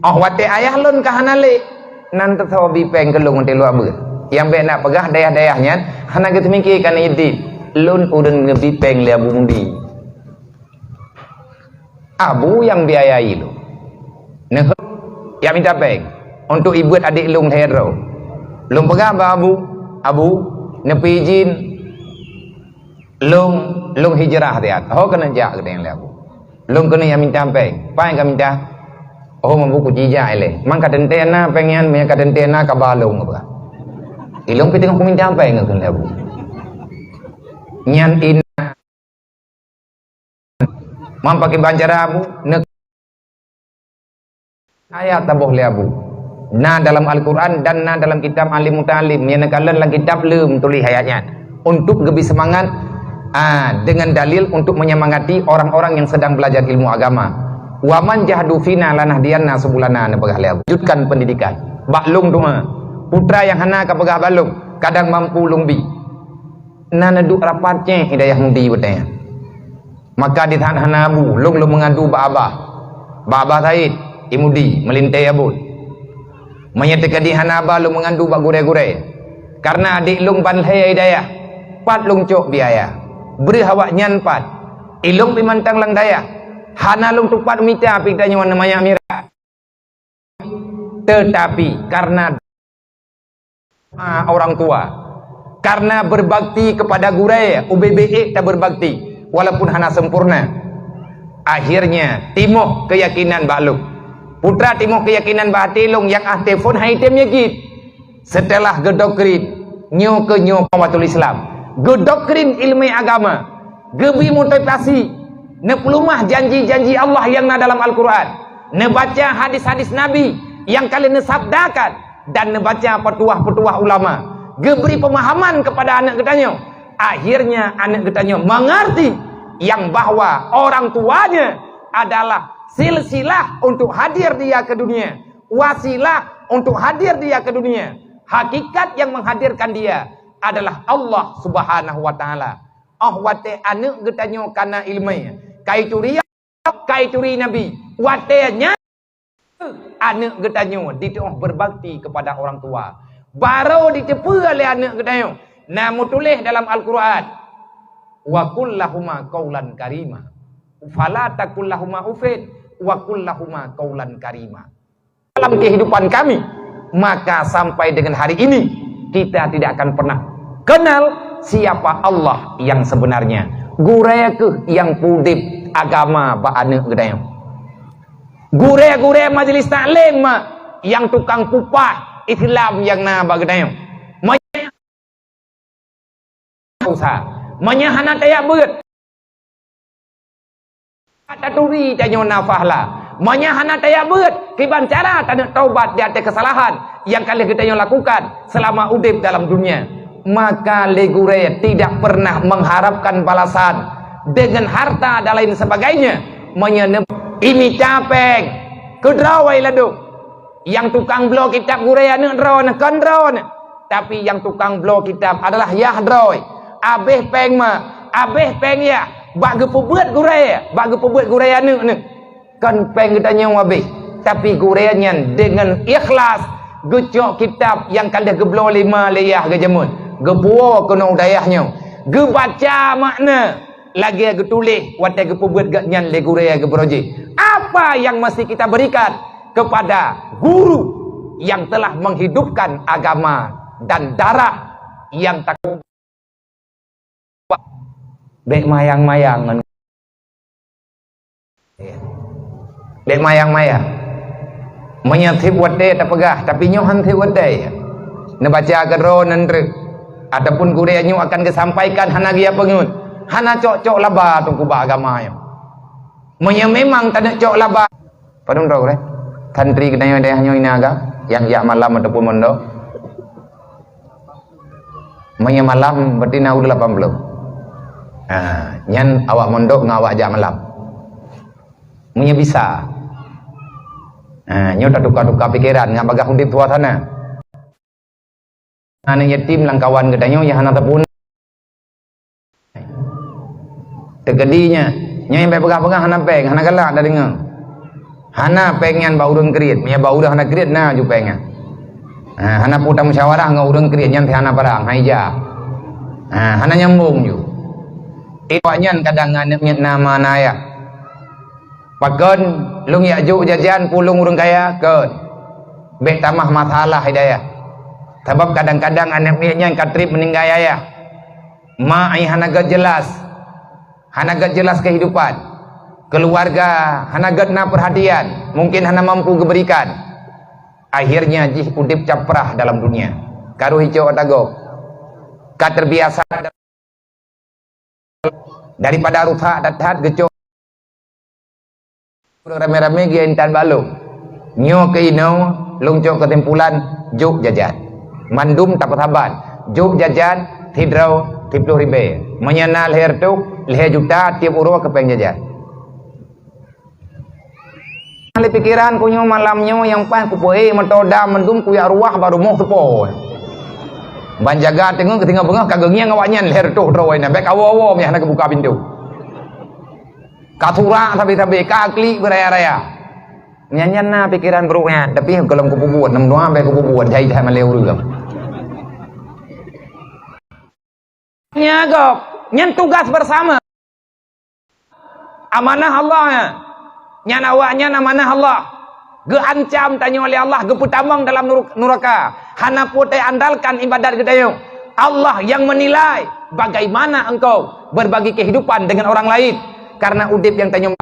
óh watée ayah lôn ka hana lé, nan teusoe bi péng keu lôn watée lôn beuet. Nyang bék na peugah dayah-dayah nyan hana geuteumike ka na idit. Lôn ureuëng neubi péng lé Abu Mudi. Abu nyang biayai lôn. Neuheuet, jak mita péng untuk ibeuet adék lôn lhée droe. Lôn peugah bak Abu, "Abu, neupeujin lôn, lôn hijrah siat." Ho keuneuk jak, geutanyong lé Abu. Lôn keuneuk jak mita péng. Paih ka mita? Oh, Abu, kuci jak ilée. Man ka teuntée na péng nyan, meunyo ka teuntée na, kaba lôn, geupeugah. Ilôn pi teungoh kumita péng, geukheun lé Abu. Nyan ina Man pakriban cara Abu? Neuk ayat taboh lé Abu. Na dalam Al-Quran dan na dalam kitab Alim Muta'alim. Nyang neukalon lam kitab lom tuléh ayat nyan. Untuk geubi seumangat, ah, dengan dalil untuk menyemangati orang-orang yang sedang belajar ilmu agama. "Wa man jahadu fina lanahdiyanna subulana," neupeugah lé Abu. Lanjutkan pendidikan. Bak lôn doa. Putra nyang hana ka peugah bak lôn, kadang mampu lôn bi. Na neuduek rapat céh i dayah Mudi watée nyan. Maka di saat hana abu, lôn, lôn meungadu bak abah. Bak Abah Said, i Mudi, Meulintèe Abon. Meunyoe teukeudi hana abah, lôn meungadu bak gurèe-gurèe. Kareuna adék lôn ban lhèe i dayah, pat lôn cok biaya. Breueh awaknyan pat. Ilôn pih mantong lam dayah. Hana lôn tupat mita pih tanyoe manyak mirah. Tetapi karena doa orang tua, karena berbakti kepada gurèe, ubé-bé ék taberbakti, walaupun hana sempurna. Akhirnya, timoh keuyakinan bak lôn. Putra timoh keuyakinan bak até lôn nyang ah teupon hai tem nyan cit. Setelah geudoktrin, nyoe keuh nyoe ukhuwatul Islam. Geudoktrin ileumèe agama, geubri motivasi, neupeuleumah janji-janji Allah nyang na dalam Al-Quran, neubaca hadis-hadis Nabi nyang ka lheueh neusabdakan, dan neubaca peutuah-peutuah ulama, geubri peumahaman keupada aneuk geutanyoe. Akhirnya aneuk geutanyoe meungerti nyang bahwa orang tuanya adalah silsilah untuk hadir dia ke dunia, wasilah untuk hadir dia ke dunia. Hakikat yang menghadirkan dia adalah Allah Subhanahu wa Ta'ala. Oh watèe aneuk geutanyoe kana ileumèe, kai turi, kai turi Nabi, watèe nyan aneuk geutanyoe ditu'oh berbakti kepada orang tua. Barô diteupeue lé aneuk geutanyoe, na meutuléh dalam Al-Quran, "Wa qul lahuma qaulan karima. Fala taqul lahuma uffin, wa qul lahuma qaulan karima." Dalam kehidupan kami, maka sampai dengan hari ini, kita tidak akan pernah kenal siapa Allah yang sebenarnya. Gurèe keuh nyang peudép agama bak aneuk geutanyoe. Gurèe-gurèe majlis taklim ma nyang tukang peupah Islam nyang na bak geutanyoe. Meunyoe hana tajak beuet, taturi tanyoe na pahala. Meunyoe hana tajak beuet, kiban cara taneuk taubat di ateueh keusalahan nyang ka lheueh geutanyoe lakukan seulama udép dalam dunia. Maka lé gurèe tidak pernah mengharapkan balasan dengan harta dan lain sebagainya. Meunyoe neumita péng, keudroe ladôm. Nyang tukang bloe kitab gurèe aneuk droeneuh, kon droeneuh. Tapi nyang tukang bloe kitab adalah yah droe. Abéh péng ma, abéh péng yah, bak geupeubeuet gurèe, bak geupeubeuet gurèe aneuk neuh. Kon péng geutanyoe abéh, tapi gurèe nyan deungon ikhlas geucok kitab nyang ka lheueh geubloe lé ma lé yah geujameun, geupuwoe keunoe u dayah nyoe, geubaca makna lagèe geutuléh watèe geupeubeuet gobnyan lé gurèe geuh. Apa yang mesti kita berikan kepada guru yang telah menghidupkan agama dan darah yang tak Bèk mayang-mayang ngon. Bèk mayang-mayang. Meunyoe tiep watèe tapeugah, tapi nyoe han tiep watèe. Neubaca keudroe nan treuk. Ataupun gurèe nyoe akan geusampaikan hana geuyue peungeut. Hana cok-cok laba teungku bak agama nyoe. Meunyoe memang taneuk cok laba, padum droe, santri geutanyoe dayah nyoe ina ga, nyang jak malam ataupun mondok. Meunyoe malam, berarti na ureueng lapan ploh. Ha, nyan awak mondok ngon awak jak malam. Meunyoe bisa. Ha, nyoe tatuka-tuka pikeran ngon bagaih udép suasana. Aneuk yatim lam kawan geutanyoe nyang hana sapeue. Teukeudi nyan, nyan nyang bèk peugah-peugah hana péng, hana galak tadeungoe. Hana péng nyan bak ureueng kriet, meunyoe bak ureueng hana kriet na ju péng nyan. Ha, hana peue tamusyawarah ngon ureueng kriet nyan, hana barang, hai ja. Ha, hana nyambong ju. Awaknyan kadang aneuk miet na ma na yah. Pakon lôn jak jok jajan peue lôn ureueng kaya? Kon. Bèk tamah masalah hidayah. Sabab kadang-kadang aneuk miet nyan ka trép meuninggai ayah. Ma ai hana gèt jeulaih. Hana gèt jeulaih keuhidupan. Keuluwarga hana gèt na peurhatian, mungken hana mampu geuberikan. Akhirnya jih udép caprah dalam dunia. Ka roh icok ata gob. Ka terbiasa daripada rusak that-that geucok. Ureueng ramé-ramé geuintat bak lôn. Nyoe keuh inoe lôn cok keusimpulan, jok jajan. Mandum tapeusaban. Jok jajan sidroe siploh ribèe. Meunyoe na lhèe reutôh, lhèe juta tiep uroe keu péng jajan. Lé pikeran ku nyoe malam nyoe nyang paih kupeué meutoda mandum kujak ruah bak rumoh seupôt. Ban jaga teungoh keuteungoh beungoh ka geungieng awaknyan lhèe reutôh droe na bèk awoe-awoe meuh hana geubuka pintoe. Ka surak sabe-sabe, ka klik beuraya-raya. Nyan, nyan na pikeran brok nyan, tapi gohlom kupeubuet, nam dua bèk kupeubuet, jai-jai malèe ureueng. Nya gob, nyan tugas bersama. Amanah Allah nyan. Nyan awak nyan amanah Allah. Geuancam tanyoe lé Allah, geupeutamong dalam nur-, nuraka. Hana po teuandalkan ibadat geutanyoe. Allah yang menilai bagaimana engkau berbagi kehidupan dengan orang lain. Karena udép nyang tanyoe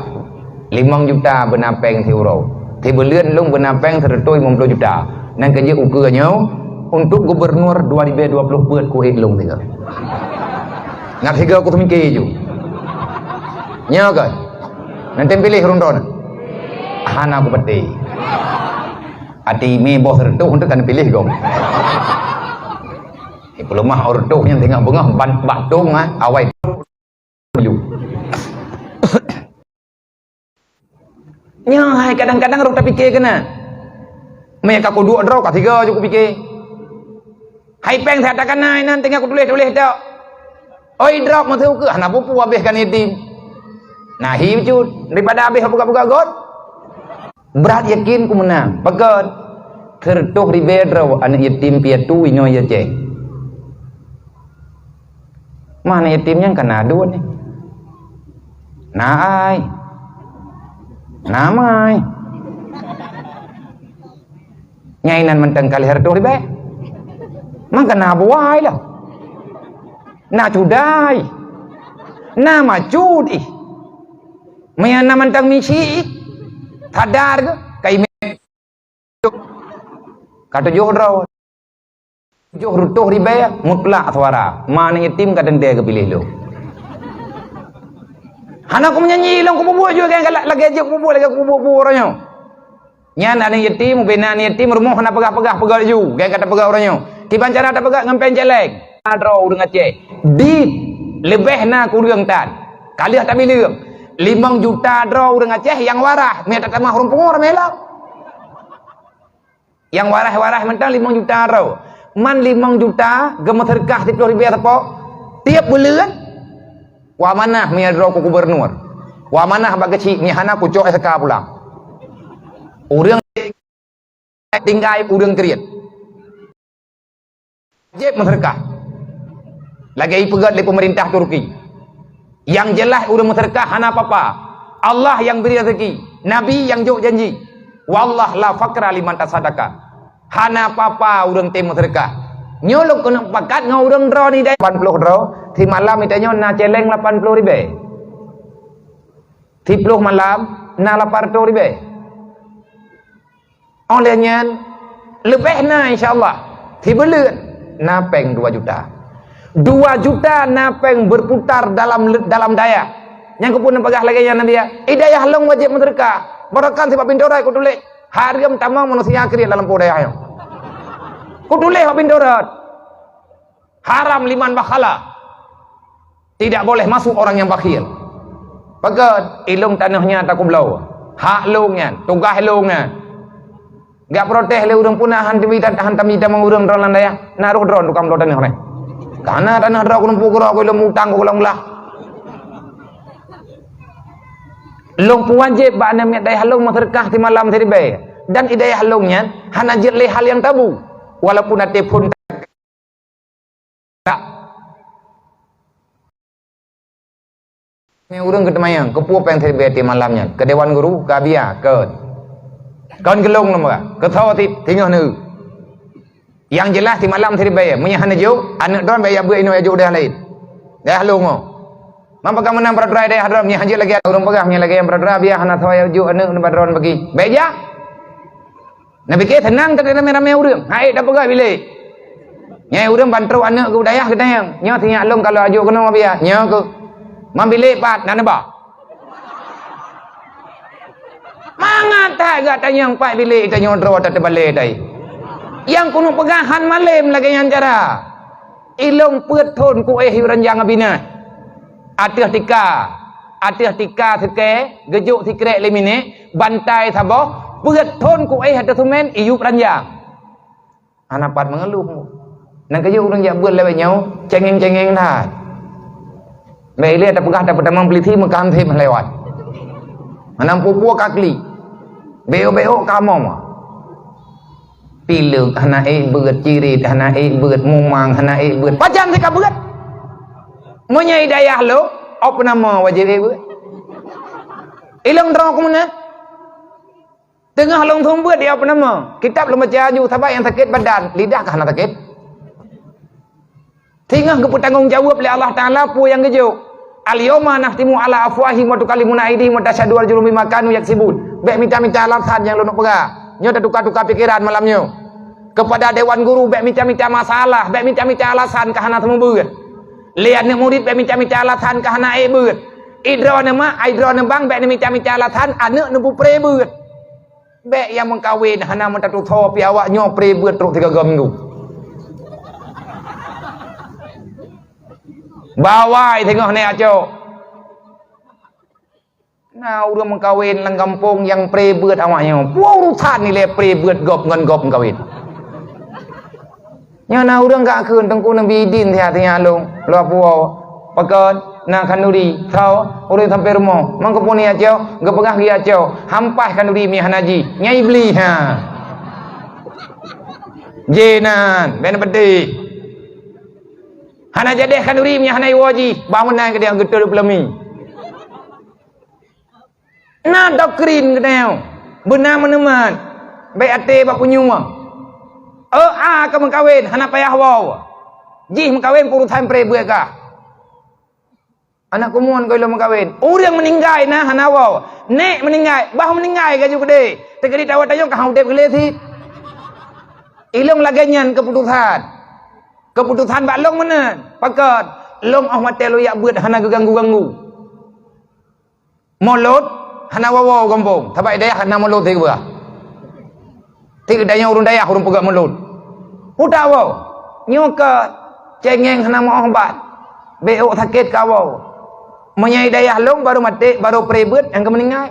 limong juta beuna péng siuroe. Sibuleuen lôn beuna péng seureutôh limong ploh juta. Nyan keuh jeuet ukeue nyoe untuk gubernur dua ribèe dua ploh peuet kuék lôn sigoe. Ngat sigoe ku seumiké ju. Nyoe kan. Nanti pilih rundon. Hana ku peti. Ati mi boh seureutôh untuk kan pilih gom. Peulumah ureueng nyan tengah beungoh ban batong ah, awai. Nyoe hai kadang-kadang rhot tapike keunan. Meunyo ka kuduek droe ka tiga ju kupike. Hai péng that takana inan teungoh kutuléh-tuléh tok. Oi droe meuteukeu hana pupu habéh kan yatim. Nah hi bacut daripada habéh peugah-peugah got. Brat yakin ku meunang. Pakon? Seureutôh ribèe droe aneuk yatim piatu inoe i Aceh. Mah aneuk yatim nyan ka na duek nyoe. Na ai. Na mai. Nyang inan mantong ka lhèe reutôh ribèe. Mah ka na buai lah. Na cudai. Na macut ih. Meunyo na mantong misi ih. Sadar keuh? Ka imè ka tujoh droe. Tujoh reutôh ribèe mutlak suara. Ma aneuk yatim ka teuntèe geupiléh lôn. Hana kumeujanji lôn kupubuet ju lagèe, lagèe jeuet kupubuet, lagèe kupubuet buet uroe nyoe. Nyan aneuk yatim, ubena aneuk yatim rumoh hana peugah-peugah, peugah ju lagèe ka tapeugah uroe nyoe. Kiban cara tapeugah ngon péng cèlèng. Droe ureueng Aceh. Dit leubeh na kureueng tan. Ka lheueh tabileueng. Limong juta droe ureueng Aceh nyang waras, meuiyak tatamah ureueng pungo ramè lom. Nyang waras-waras mantong limong juta droe. Man limong juta geumeuseudeukah siplôh ribèe sapo tiep buleuen. Wa manah meunyo droe keu gubernur. Wa manah bak keuchik meunyo hana kucok S K pulang. Ureueng tinggai ureueng kriet. Wajéb meuseudeukah. Lagèe ipeugèt lé peumeurintah Turki. Nyang jeulaih ureueng meuseudeukah hana papa. Allah nyang bri raseuki, Nabi nyang jok janji. Wallah la faqra liman tasaddaqa. Hana papa ureueng tém meuseudeukah. Nyoe lôn keuneuk pakat ngon ureueng droeneuh dai lapan ploh droe, simalam geutanyoe na cèlèng lapan ploh ribèe. Siplôh malam na lapan reutôh ribèe. Óh lheueh nyan, leubeh na insya Allah. Sibuleuen na péng dua juta. Dua juta na péng berputar dalam, dalam dayah. Nyang keupeue neupeugah lagèe nyan Nabi, ya? Di dayah lôn wajéb meuseudeukah. Barokan sibak pintoe rot kutuléh. Hareuem tamong manusia kriet lam lampôh dayah nyoe. Kutuléh bak pintoe rot. Haram liman bakhala. Tidak boleh masuk orang yang bakhil. Pakon? Ilôn tanoh nyan takubloe. Hak lôn nyan, tugaih lôn nyan. Gak protes lé ureueng puna han tami han tami tamong ureueng droe lam dayah. Na roh droe tukang bloe tanoh nyan. Kana tanoh droe keuneuk pukul ku ilôn utang ku golom lah. Lôn peuwajéb bak aneuk miet dayah lôn meuseudeukah simalam siribèe. Dan di dayah lôn nyan hana jeuet lé hal nyang tabu. Walaupun até phon tak. Nyan ureueng geuteumayang, keupeue péng siribèe tiep malam nyan? Keu dewan guru, keu Abia, keu. Kon keu lôn lom bah, keu soe sit, singoh neu. Nyang jeulaih simalam siribèe, meunyo hana jok, aneuk droe bèk jak beuet inoe jak jok dayah laén. Dayah lôn nyoe. Man pakon meunan peuratoran dayah droe, meunyo hana jok lagèe ureueng peugah, meunyo lagèe nyang peuratoran Abia hana soe jak jok aneuk nibak droe bagi. Bèk jak. Neupike seunang that ramé-ramé ureueng. Hai tapeugah bilék. Nyan ureueng ban trok aneuk keu dayah geutanyong. Nyoe sinyak lôn ka lheueh jak keunoe biya. Nyoe keuh. Man bilék pat na neuba. Mangat that geuh tanyong pat bilék tanyoe droe teubaleue tai. Nyang keuneuk peugah han malém lagèe nyan cara. Ilôn peuet thon kuéh yub ranjang abinah. Ateueh tika, ateueh tika seukée, geujok sikrek lé minék, bantai saboh, peuet thon kuéh ateueh seumén iyub ranjang. Hana pat meungeuluh. Nyan keuh ureueng jak beuet lawét nyoe, cengeng-cengeng that. Bèk ilée tapeugah tapeutamong peulisi meukansém lewat. Hana peue-peue ka klik. Béok-béok ka mom. Pileuk hana ék beuet, cirit hana ék beuet, mumang hana ék beuet. Pajan si ka beuet? Meunyoe i dayah lôn, ôb nama wajéb ék beuet. Ilong droe keumeunat. Teungoh lôn seumeubeuet di ôb nama. Kitab lôn baca aju, sabab nyang sakét badan, lidah ka hana sakét. Singoh geupeutanggong jaweueb lé Allah Taala peue nyang geujok. "Al-yauma nakhtimu ala afwahihim wa tukallimuna aidihim wa tasyhadu arjuluhum bima kanu yaksibun." Bék mita-mita alasan nyang lôn peugah. Nyoe tatuka-tuka pikeran malam nyoe. Keupada dewan guru bék mita-mita masalah, bék mita-mita alasan ka hana seumeubeuet. Lé aneuk murit bék mita-mita alasan ka hana ék beuet. Idroeneuh mak, idroeneuh bang bék neumita-mita alasan aneuk neupeupré beuet. Bék nyang meukawen hana meutatusoe pih awak nyoe pré beuet trok sigoe minggu. Bawai teungoh nèk acok. Na ureuëng meukawen lam gampông nyang pré beuet awak nyoe. Peue urusan ilèe pré beuet gob ngon gob meukawen? Nyoe na ureuëng ka kheun Teungku Nabi Idin siat-siat lôn, lôn puwoe. Pakon na khanduri, tho, ureuëng sampai rumoh. Mang keupeue nyan, Cok? Geupeugah geuh, Cok. Hampah khanduri meuhana jih. Nyan Iblih, ha. Jinan, ben pedih. Hana jadeh khanduri meuhana iwoe jih. Bah meunan keudeh geutul peulami. Na doktrin geutanyoe, beuna meuneumat, bék até bak punyueng. Eu a ka meukawen, hana payah woe. Jih meukawen peurusan pré beuet kah. Aneuk keumuen keu ilong meukawen. Ureuëng meuninggai na hana woe. Nèk meuninggai, bah meuninggai ka ju keudeh. Teukeudi tawa tanyoe ka udeb geuleh cit. Ilong lagée nyan keuputusan. Keuputusan bak lôn meunan. Pakon? Lôn óh watée lôn jak beuet hana geuganggu-ganggu. Mulod hana woe-woe gampông, sabab i dayah hana mulod teuh geupeugah. Teuh tanyoe ureuëng dayah ureuëng peugah mulod. Utak woe, nyoe ka cengeng hana meuoh ubat. Bék ôk sakét ka woe. Meunyoe i dayah lôn barô maté, barô pré beuet nyang ka meuninggai.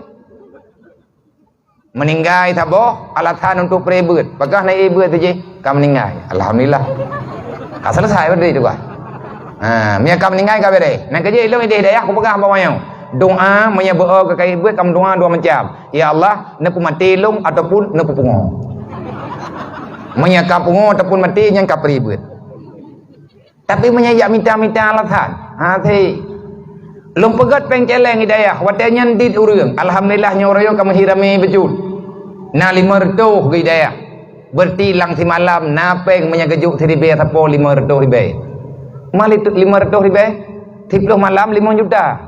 Meuninggai saboh alasan untuk pré beuet. Pakon na ék beuet tu jih? Ka meuninggai. Alhamdulillah. Ka selesai beuet tu kan. Ha, meunyo ka meuninggai ka beres. Nyan keuh jih ilong ideh dayah kupeugah bak awak nyoe. Doa meunyo beu-o keu kayèe beuet ka meudoa dua macam. Ya Allah, neupeumaté lôn ataupun neupeupungo. Meunyo ka pungo ataupun maté nyan ka pré beuet. Tapi meunyo jak mita-mita alasan, ha, si. Lôn peugét péng céléng i dayah, watée nyan dit ureuëng. Alhamdulillah, nyoe uroe nyoe ka meuhi ramé bacut. Na limong reutôh geu i dayah. Berarti lam simalam na péng meunyo geujok siribée sapo limong reutôh ribée. Mah li-, limong reutôh ribée, siplôh malam limong juta.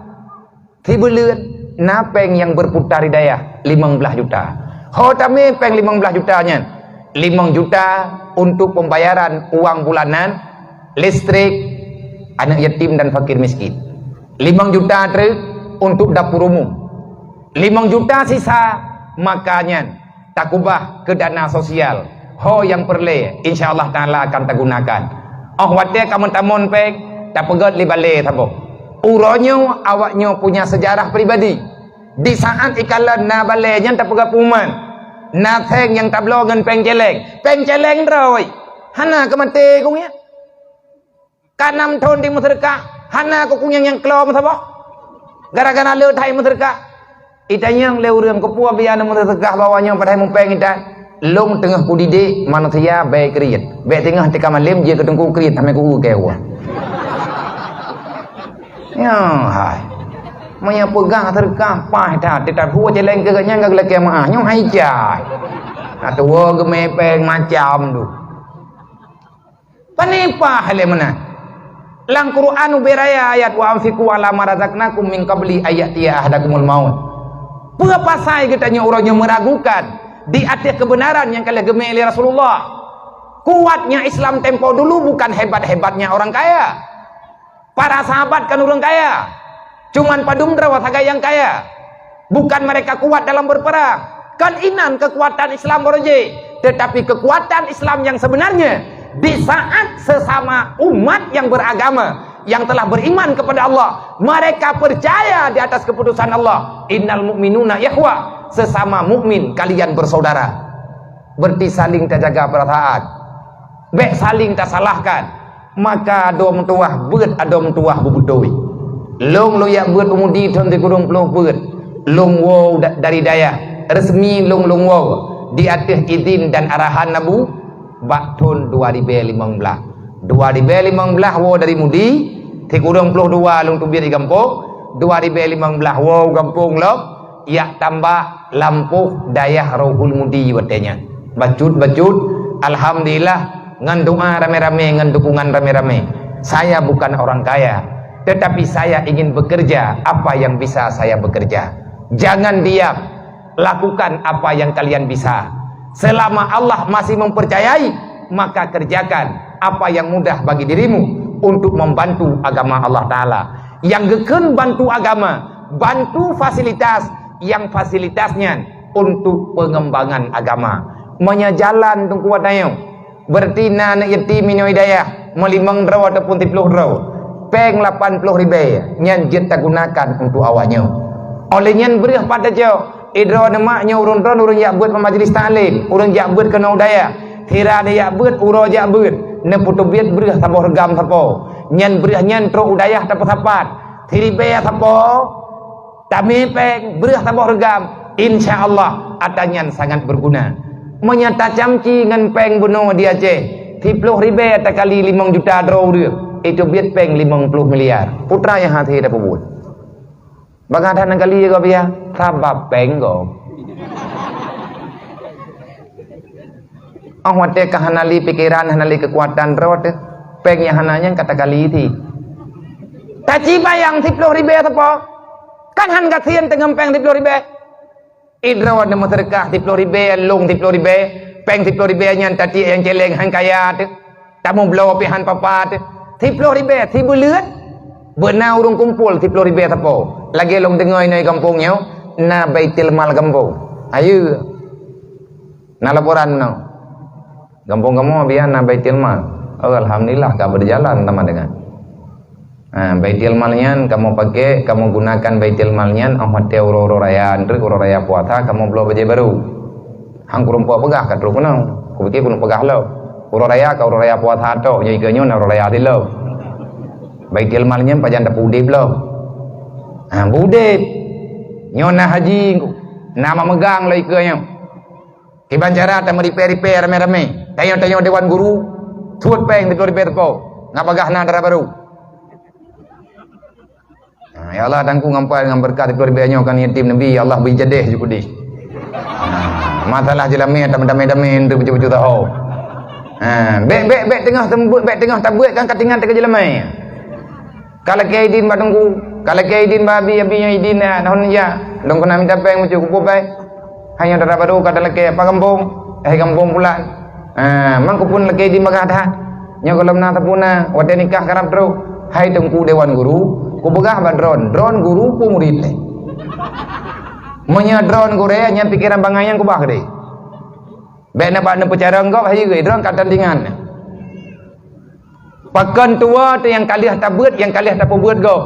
Sibuleuen na péng nyang berputar di dayah limong blaih juta. Ho tamé péng limong blaih juta nyan, limong juta untuk pembayaran uang bulanan, listrik, aneuk yatim dan fakir miskin. Limong juta treuk untuk dapur umum. Limong juta sisa, maka nyan takubah keu dana sosial. Ho nyang peureulée, insya Allah Taala akan tagunakan. Óh watée ka meutamon péng, tapeugét lé balée saboh. Uroe nyoe awak nyoe punya sejarah pribadi. Di saat ikalon na balée nyan tapeugah pengumuman, na seng nyang tabloe ngon péng céléng. Péng céléng droe, hana keu maté keu nyan. Ka nam thon di meuseudeukah, hana keu kunyang nyang klo meusaboh. Gara-gara le that meuseudeukah. Itanyong lé ureuëng, "Keupeue biya na meuseudeukah bak awak nyoe padahai mupéng itan?" "Lôn teungoh kudidik manusia bèe kriet. Bèk teungoh teuka malem jeuet keu teungku kriet samé ku-u keu awak." Nyoe hai. Meunyoe peugah seudeukah paih that, teutab huwa céléng keu gobnyan ka geulakée meu'ah. Nyoe hai cai. Atuwoe geumé péng macam tu. Pane paih lé meunan. Lam Quran ubé raya ayat, "Wa anfiqu ala ma razaqnakum min qabli an ya'tiya ahadakumul maut." Peue pasai geutanyoe uroe nyoe meuragukan di ateueh keubeunaran nyang ka lheueh geumé lé Rasulullah? Kuatnya Islam tempo dulu bukan hebat-hebatnya orang kaya. Para sahabat kan ureuëng kaya. Cuman padum droe sagai nyang kaya. Bukan mereka kuat dalam berperang. Kan inan kekuatan Islam baroe jih. Tetapi kekuatan Islam yang sebenarnya di saat sesama umat yang beragama, yang telah beriman kepada Allah, mereka percaya di atas keputusan Allah. "Innal mu'minuna ikhwa." Sesama mukmin kalian bersaudara. Berarti saling tajaga perasaan. Bèk saling tasalahkan. Maka adoe meutuwah beuet, adoe meutuwah beubeutôi. Lôn, lôn jak beuet u Mudi thon sikureueng ploh beuet. Lôn woe da-, dari dayah, resmi lôn, lôn woe di ateueh izin dan arahan Abu bak thon dua ribèe limong blah. Dua ribèe limong blah woe dari Mudi, sikureueng ploh dua lôn teubiet di gampông, dua ribèe limong blah woe gampông lom, jak tambak lampôh dayah Rohul Mudi watèe nyan. Bacut-bacut, alhamdulillah, ngon doa ramé-ramé, ngon dukungan ramé-ramé. Saya bukan orang kaya, tetapi saya ingin bekerja apa yang bisa saya bekerja. Jangan diam, lakukan apa yang kalian bisa. Selama Allah masih mempercayai, maka kerjakan apa yang mudah bagi dirimu untuk membantu agama Allah Taala. Nyang geukheun bantu agama, bantu fasilitas, nyang fasilitas nyan untuk pengembangan agama. Meunyoe jalan Teungku watèe nyoe, berarti na aneuk yatim inoe di dayah, meulimong droe ataupun siploh droe, pèng lapan ploh ribèe, nyan jeuet tagunakan untuk awaknyoe. Óh lheueh nyan breueh pat tacok, idroe neuh mak nyoe ureueng droen ureueng jak beuet bak majlis taklim, ureueng jak beuet keunoe u dayah, sira neujak beuet, uroe jak beuet, neupeuteubiet breueh saboh reugam sapo. Nyan breueh nyan trok u dayah tapeusapat, siribèe sapo, tamè pèng, breueh saboh reugam, insya Allah atra nyan sangat berguna. Meunyoe tacamci ngon pèng bunoe di Aceh, siploh ribèe takali limong juta droe ureueng, iteubiet pèng limong ploh miliar. Peue teuma nyang hase tapeubuet? Bagaih that nyang kali gob ya, sabab pèng gob. Óh watèe ka hana lé pikeran, hana lé keukuatan droe teuh, pèng nyang hana nyan ka takali thie. Taci bayang siploh ribèe sapo, kan han gasien teungeum pèng siploh ribèe. Idroe neuh meuseudeukah siploh ribèe, lôn siploh ribèe, pèng siploh ribèe nyan tatiek nyang cèlèng han kaya teuh. Tameubloe pih han papa teuh. Siploh ribèe sibuleuen, beuna ureueng kumpol siploh ribèe sapo. Lagèe lôn deungö inoe gampông nyoe, na Baitul Mal gampông. Ayeue. Na laporan nyoe. Gampông kamoe biasa na Baitul Mal. Oh, alhamdulillah ka berjalan teuma dengan. Ha, Baitul Mal nyan kamoe pakè, kamoe gunakan Baitul Mal nyan óh watèe uroe-uroe raya, uroe raya puasa kamoe bloe bajèe barô. Han kureumpok peugah ka trok keunoe. Kupikir keuneuk peugah lom. Uroe raya ka uroe raya puasa tok, nyoe ikeue nyoe na uroe raya silom. Baitul Mal nyan pajan tapeuudép lom. Ha, beuudép. Nyoe na haji, na mak meugang lom ikeue nyoe. Kiban cara tameuripèe-ripèe ramé-ramé. Tanyoe-tanyoe dewan guru, suet pèng siploh ribèe sapo. Ngat bagah na dara barô. Ha, ya Allah, Teungku ngampai ngon beureukat siploh ribèe nyoe kan yatim neubi, ya Allah, bri jadeh ju keudeh. Ha, masalah jeulamé tamé-tamé-tamé, enteuk bacut-bacut taho. Ha, bèk, bèk, bèk teungoh teumbeuet, bèk teungoh tabeuet kan ka teuingat teuka jeulamé. Ka lakèe idin bak Teungku, ka lakèe idin bak abi, abi nyoe idin, na hon jak. Lôn keuneuk mita pèng bacut kupeupai. Hai nyoe dara barô ka talakèe, apa gampông? Eh, gampông pulan. Ah, mang kupeue lakèe idin bagah that. Nyoe gohlom na sapeue na, watèe nikah karab trok. Hai Teungku Dewan Guru, kupeugah bak droen, droen guru peue murit lé. Meunyoe droen gurèe, nyan pikeran bangai nyan keubah keudeh. Bèk na bak neupeucarông gob, hai jih droen ka tandingan. Pakon tuwoe teuh nyang ka lheueh tabeuet, nyang ka lheueh tapeubuet gob.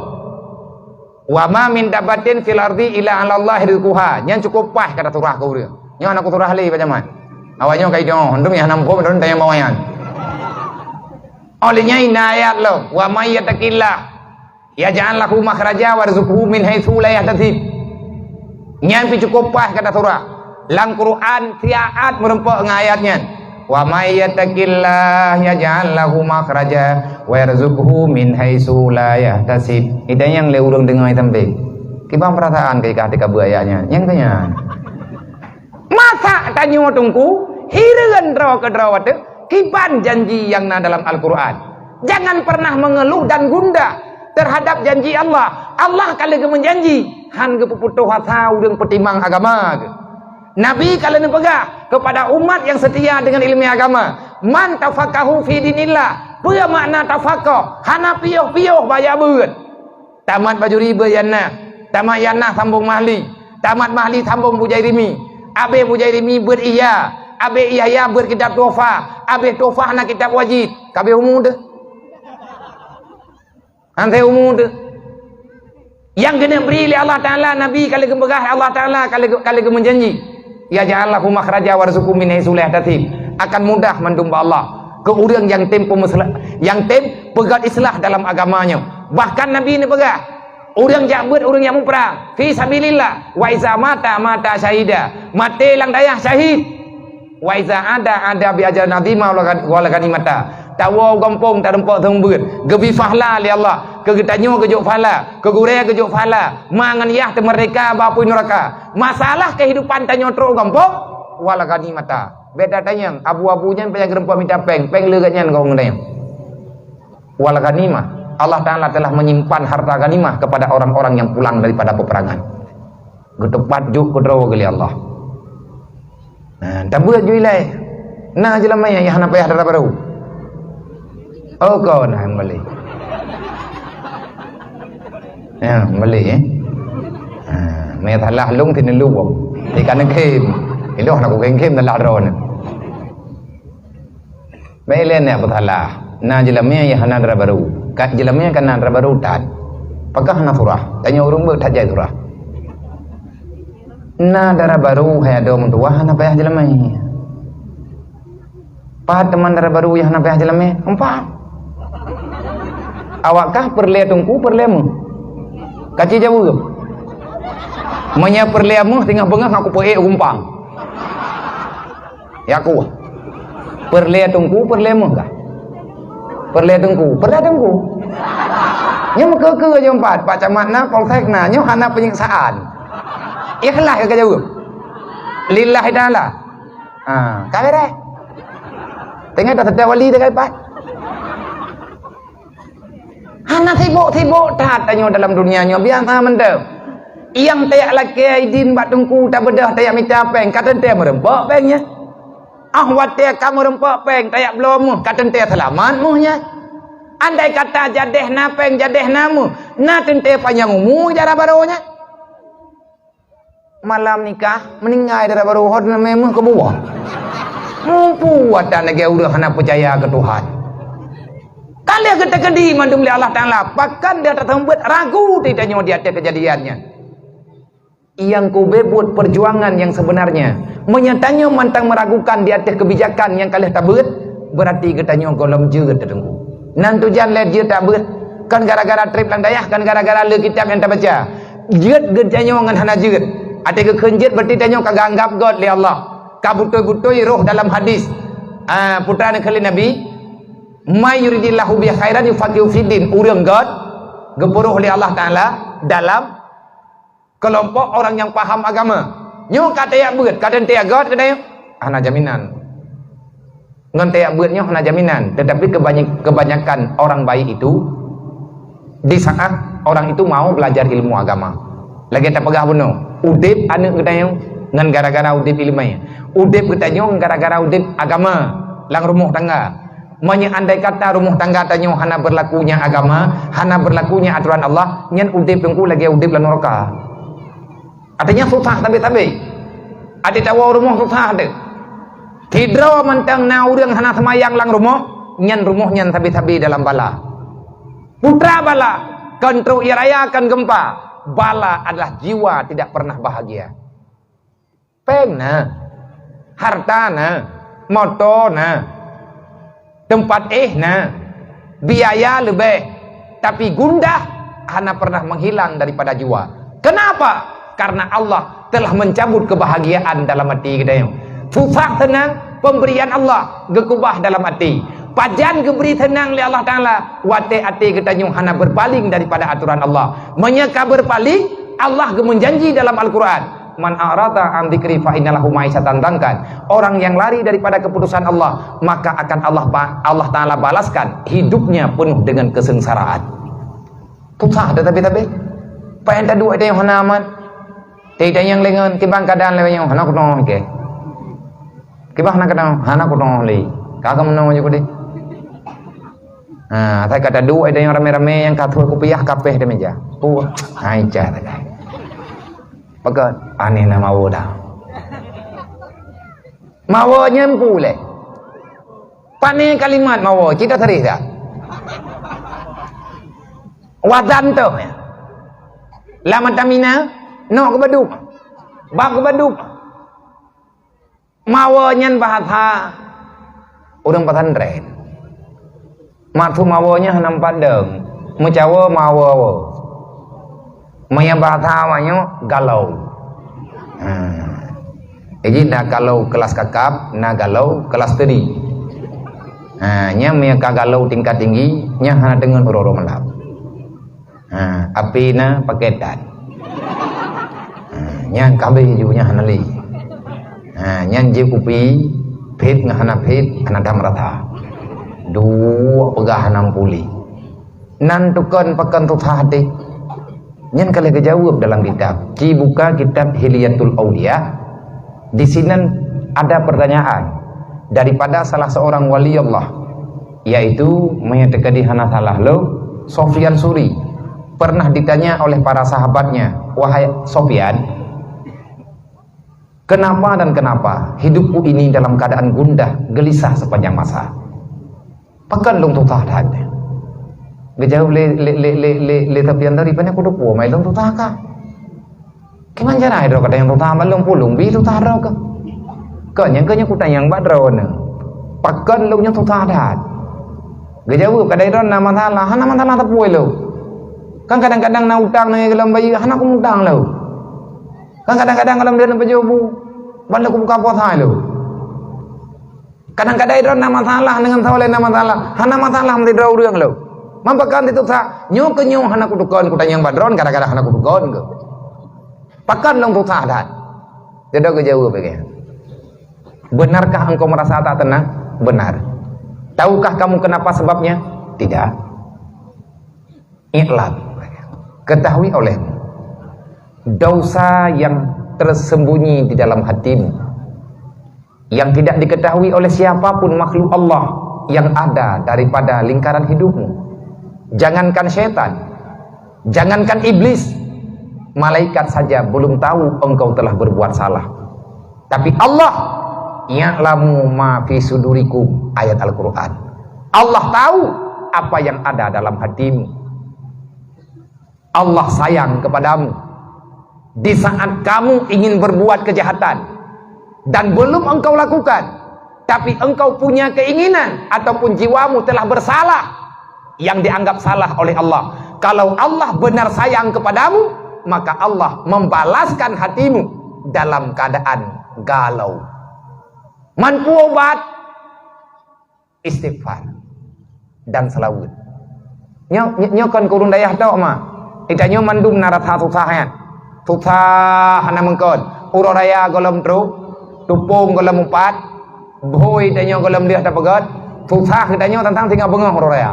"Wa ma min dabbatin fil ardi illa 'alallahi rizquha." Nyan cukôp paih kata surah keu ureueng. Nyoe hana kusurah lé bak jameun. Awak nyoe ka idoe, hondom nyang hana muphom, hondom tanyong bak awak nyan. Óh lheueh nyan na ayat lom, "Wa may yattaqillah yaj'al lahu makhraja wa yarzuqhu min haitsu la yahtasib." Nyan pih cukôp paih kata surah. Lam Quran siat meurumpok ngon ayat nyan. "Wa may yattaqillah yaj'al lahu makhraja wa yarzuqhu min haitsu la yahtasib." Itanyong lé ureueng deungoe sampé. Kiban peurasaan keu ikah teuka beuet ayat nyan? Nyang keu nyan. Masa tanyoe Teungku, hireuen droe keu droe teuh, kiban janji nyang na dalam Al-Quran. Jangan pernah mengeluh dan gundah terhadap janji Allah. Allah ka lheueh geumeujanji, han geupeuputoh asa ureueng peutimang agama geuh. Nabi ka lheueh neupeugah keupada umat nyang seutia deungon ileumèe agama, "Man tafaqahu fi dinillah." Peue makna tafaqah? Hana piôh-piôh bak jak beuet. Tamat Bajuri beuet Yannah, tamat Yannah sambông Mahli, tamat Mahli sambông Bujairimi, abéh Bujairimi beuet Ihya, abéh Ihya beuet kitab Tuhfah, abéh Tuhfah na kitab Wajid, ka abéh umu teuh. Hana umu teuh. Nyang keuneuk bri lé Allah Taala, Nabi ka lheueh geupeugah, Allah Taala ka lheueh, ka lheueh geumeujanji, "Yaj'al lahu makhraja wa yarzuqhu min haitsu la yahtasib." Akan mudah mandum bak Allah keu ureueng nyang tem peumeusela-, nyang tem peugöt islah dalam agama nyoe. Bahkan Nabi neupeugah, Ureuëng jak beuet, ureuëng nyang muprang fi sabilillah. Wa iza mata, mata syahida. Maté lam dayah syahid. Wa iza ada, ada bi ajrin azima wal ghan-, wal ghanimata. Tawoe u gampông tareumpok seumeubeuet. Geubri pahala lé Allah. Keu geutanyoe geujok pahala. Keu gurée geujok pahala. Ma ngon yah teumeurdeka bak apui neuraka. Masalah keuhidupan tanyoe trok u gampông, wal ghanimata. Beda tanyong, abu-abu nyan payah geureumpok mita péng, péng le geuhnyan ngon geutanyoe. Wal ghanimah. Allah Ta'ala telah menyimpan harta ghanimah kepada orang-orang yang pulang daripada peperangan. Geuteupat jok keudroe geulée Allah. Nah, tabeuet ju ilée. Na jeulamaa nyang hana payah dara barô. Oh, kon, nah, nyang balek. Ya, balek, eh. Ha, meusalah lông keuneulheueh. Ikan khem. Iloh nak khem salah droeneuh. Bèk lé na peusalah. Na jeulamaa nyang hana dara barô. Ka jeulamaa ka na dara barô that. Pakon hana surah? Tanyoe ureuëng beuet that jai surah. Na dara barô hai adoe meutuwah hana payah jeulamaa. Pat teuma dara barô nyang hana payah jeulamaa? Empat. Awak kah peureulée teungku peureulée méuh? Ka ci jaweueb. Meunyoe peureulée méuh singoh beungoh aku peuék gumpang. Ya ku. Peureulée teungku, peureulée méuh kah? Peureulée teungku, peureulée teungku. Nyoe meukeue-keue aja empat, Pak Camat na, Polsek na, nyoe hana penyiksaan. Ikhlas ka jaweueb. Lillahi ta'ala. Ha, ka beres. Teungoh dah setiap wali teuka ipat. Hana sibok-sibok that tanyoe dalam dunia nyoe, biasa mantong. Nyang tajak lakée idin bak teungku, tabeudôh tajak mita péng, ka teuntée meureumpok péng nyan. Ah watée ka meureumpok péng, tajak bloe méuh, ka teuntée seulamat méuh nyan. Andai kata jadéh na péng, jadéh na méuh, na teuntée panyang umu dara barô nyan. Malam nikah, meuninggai dara barô hot na méuh keu buah. Mupu watée lagée ureuëng hana peucaya keu Tuhan. Ka lheueh geuteukeudi mandum lé Allah Ta'ala, pakon deuh tateubiet ragu di tanyoe di ateueh keujadian nyan. Nyang keubeue buet perjuangan nyang seubeunarnya. Meunyoe tanyoe mantong meuragukan di ateueh keubijakan nyang ka lheueh tabeuet, beurati geutanyoe gohlom jeuet teuh teungku. Nan tujan lé jeuet tabeuet, kon gara-gara treb lam dayah, kon gara-gara le kitab nyang tabaca. Jeuet geutanyoe ngon hana jeuet. Até geukheun jeuet, beurati tanyoe ka geuanggab göt lé Allah. Ka beutôi-beutôi roh dalam hadis, ah, putra neukheun lé Nabi, "May yuridillahu bihi khairan yufaqihu fiddin." Ureuëng göt geupeuroh lé Allah Ta'ala dalam keulompok orang nyang paham agama. Nyoe ka tajak beuet, ka teuntée göt keunoe, hana jaminan. Ngon tajak beuet nyoe hana jaminan, tetapi keubany-, kebanyakan orang baik itu di saat orang itu mau belajar ilmu agama. Lagée tapeugah bunoe, udeb aneuëk geutanyoe ngon gara-gara udeb iéleumé. Udeb geutanyoe ngon gara-gara udeb agama lam rumoh tangga. Meunyoe andai kata rumoh tangga tanyoe hana beurlakunya agama, hana beurlakunya atoran Allah, nyan udeb teungku lagée udeb lam nuraka. Artinya susah sabe-sabe. Até tawoe rumoh susah teuh. Sidroe mantong na ureuëng hana seumayang lam rumoh, nyan rumoh nyan sabe-sabe dalam bala. Putra bala, kon trok ie raya, kon geumpa. Bala adalah jiwa tidak pernah bahagia. Péng na, harta na, moto na, teumpat éh na, biaya leubeh, tapi gundah hana pernah menghilang daripada jiwa. Kenapa? Karena Allah telah mencabut kebahagiaan dalam até geutanyoe. Susah seunang, pemberian Allah geukeubah dalam até. Pajan geubri seunang lé Allah Ta'ala, watée até geutanyoe hana beurpaléng daripada atoran Allah. Meunyoe ka beurpaléng, Allah geumeujanji dalam Al-Quran, "Man a'rada an dzikri fa inna lahu ma'isyatan dhankan." Orang yang lari daripada keputusan Allah, maka akan Allah ba-, Allah Ta'ala balaskan hidupnya penuh dengan kesengsaraan. Susah teuh sabe-sabe. Pajan taduek tanyoe hana aman. Teuh tanyoe nyang lengon, kiban keadaan lagée nyoe, hana kunoe ke. Kiban hana kunoe, hana kunoe lé. Ka ka meunoe ju keudeh. Ha, asai ka taduek tanyoe nyang ramé-ramé nyang ka tuha kupiah kapéh di meja. Puh, hai cah sagai. Pakon aneh na mawoe dah. Mawoe nyan pulé. Pane kalimat mawoe, cit taseureh dah. Wazan teuh. Lam mata Mina, nok keubadup. Bab keubadup. Mawoe nyan bahasa ureuëng pesantren. Maksud mawoe nyan hana padang. Meucawoe mawoe. Meunyoe bahasa awaknyoe, galau. Ha. Jadi na galau kelas kakap, na galau kelas teri. Ha, nyan meunyoe ka galau tingkat tinggi, nyan hana deungon uroe-uroe malam. Ha, api na pakai dat. Ha, nyan kabeh ju nyan hana lé. Ha, nyan jeuet kupi, phét ngon hana phét, hana dam rata. Duek peugah hana meupuléh. Nan tukon pakon susah até. Nyan ka lheueh geujaweueb dalam kitab. Ci buka kitab Hilyatul Auliya. Di sinan ada pertanyaan daripada salah seorang wali Allah, yaitu meunyoe teukeudi hana salah lôn, Sofyan Suri. Pernah ditanya oleh para sahabatnya, "Wahai Sofyan, kenapa dan kenapa hidupku ini dalam keadaan gundah, gelisah sepanjang masa?" Pakon lôn susah that? Geujaweueb lé, lé, lé, lé, lé, lé Sofyan Suri, "Pane kuteupeu mai lôn susah ka. Kiban cara droe ka tanyong susah, ban lôn pulung bi susah droe ka. Kon nyang keu nyoe kutanyong bak droeneuh. Pakon lôn nyoe susah that?" Geujaweueb, "Kadang droe na masalah, hana masalah teupeu lôn. Kan kadang-kadang na utang nanggroe gohlom bayeue, hana kumutang lôn. Kan kadang-kadang gohlom deuh na pajoh bu, ban lôn kubuka puasa lôn." Kadang-kadang droe na masalah deungon saboh lé na masalah. Hana masalah meusidroe ureuëng lom. Meupakan situ sa, nyoe keu nyoe hana kutukon, kutanyong bak droe, kadang-kadang hana kutukon keu. Pakon lôn susah that? Jadi geujaweueb lagée, "Benarkah engkau merasa tak tenang?" "Benar." "Tahukah kamu kenapa sebabnya?" "Tidak." "I'lam." Ketahui olehmu. Dosa yang tersembunyi di dalam hatimu, yang tidak diketahui oleh siapapun makhluk Allah yang ada daripada lingkaran hidupmu. Jangankan syaitan, jangankan iblis, malaikat saja belum tahu engkau telah berbuat salah. Tapi Allah, "Ya'lamu ma fi sudurikum," ayat Al-Quran. Allah tahu apa yang ada dalam hatimu. Allah sayang kepadamu. Di saat kamu ingin berbuat kejahatan dan belum engkau lakukan, tapi engkau punya keinginan ataupun jiwamu telah bersalah, yang dianggap salah oleh Allah. Kalau Allah benar sayang kepadamu, maka Allah membalaskan hatimu dalam keadaan galau. Manpue ubat? Istighfar dan seulaweuet. Nyoe, nyoe, nyoe kon keu ureuëng dayah tok ma. Di tanyoe mandum na rasa susah nyan. Susah hana meungkon. Uroe raya gohlom trok, tupông gohlom mupat, bhôi tanyoe gohlom lheueh tapeugét. Susah geutanyoe tantang singoh beungoh uroe raya.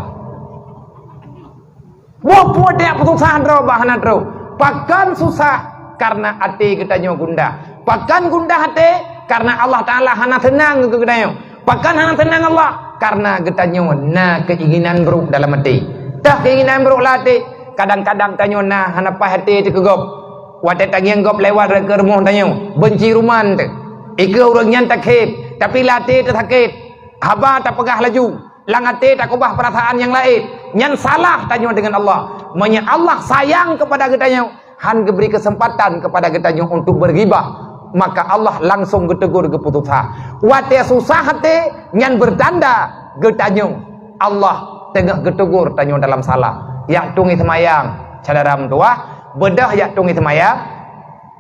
Boh peue dak peususah droe bah hana trok. Pakon susah? Karena até geutanyoe gundah. Pakon gundah até? Karena Allah Taala hana seunang keu geutanyoe. Pakon hana seunang Allah? Karena geutanyoe na keinginan buruk dalam até. Tah keinginan buruk lam até, kadang-kadang tanyoe na hana paih até teuh keu gob. Watée tangieng gob lewat rot keu rumoh tanyoe, beunci ruman teuh. Ikeue ureuëng nyan takhém, tapi lam até teuh sakét. Haba tapeugah laju. Lam até takeubah peurasaan nyang laén, nyan salah tanyoe deungon Allah. Meunyoe Allah sayang keupada geutanyoe, han geubri keuseumpatan keupada geutanyoe untuk beugibah, maka Allah langsong geutegur geupeususah. Watée susah até, nyan beutanda geutanyoe Allah teungoh geutegur tanyoe dalam salah. Jak tueng seumayang, syedara meutuwah, beudôh jak tueng seumayang,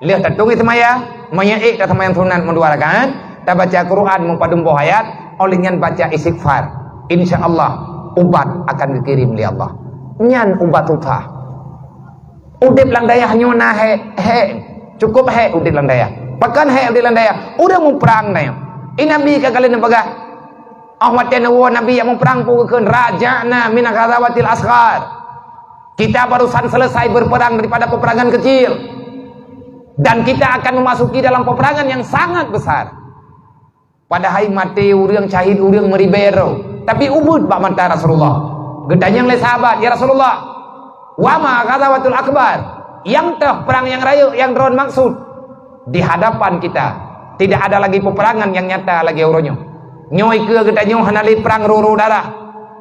Lheueh tatueng seumayang, meunyoe ék taseumayang sunat meudua rakaat, tabaca Quran meupadum boh ayat, óh lheueh nyan baca istighfar. Insya Allah, ubat akan geukirém lé Allah. Nyan ubat susah. Udeb lam dayah nyoe na hék, hék. Cukup hék udeb lam dayah. Pakon hék udeb lam dayah? Ureuëng muprang na nyoe. I Nabi ka kali neupeugah, óh watée neuwoe Nabi nyang muprang peue geukheun, "Raja'na min ghazawatil asghar." Kita barusan selesai berperang daripada peperangan kecil. Dan kita akan memasuki dalam peperangan yang sangat besar. Padahai maté ureuëng, syahid ureuëng meuribée droe. Tapi ubeuet bak mata Rasulullah. Geutanyong lé sahabat, "Ya Rasulullah, wa ma ghazawatul akbar?" Nyang toh perang nyang rayeuk nyang droen maksud? Di hadapan kita, tidak ada lagi peperangan nyang nyata lagée uroe nyoe. Nyoe ikeue geutanyoe hana lé prang roro darah.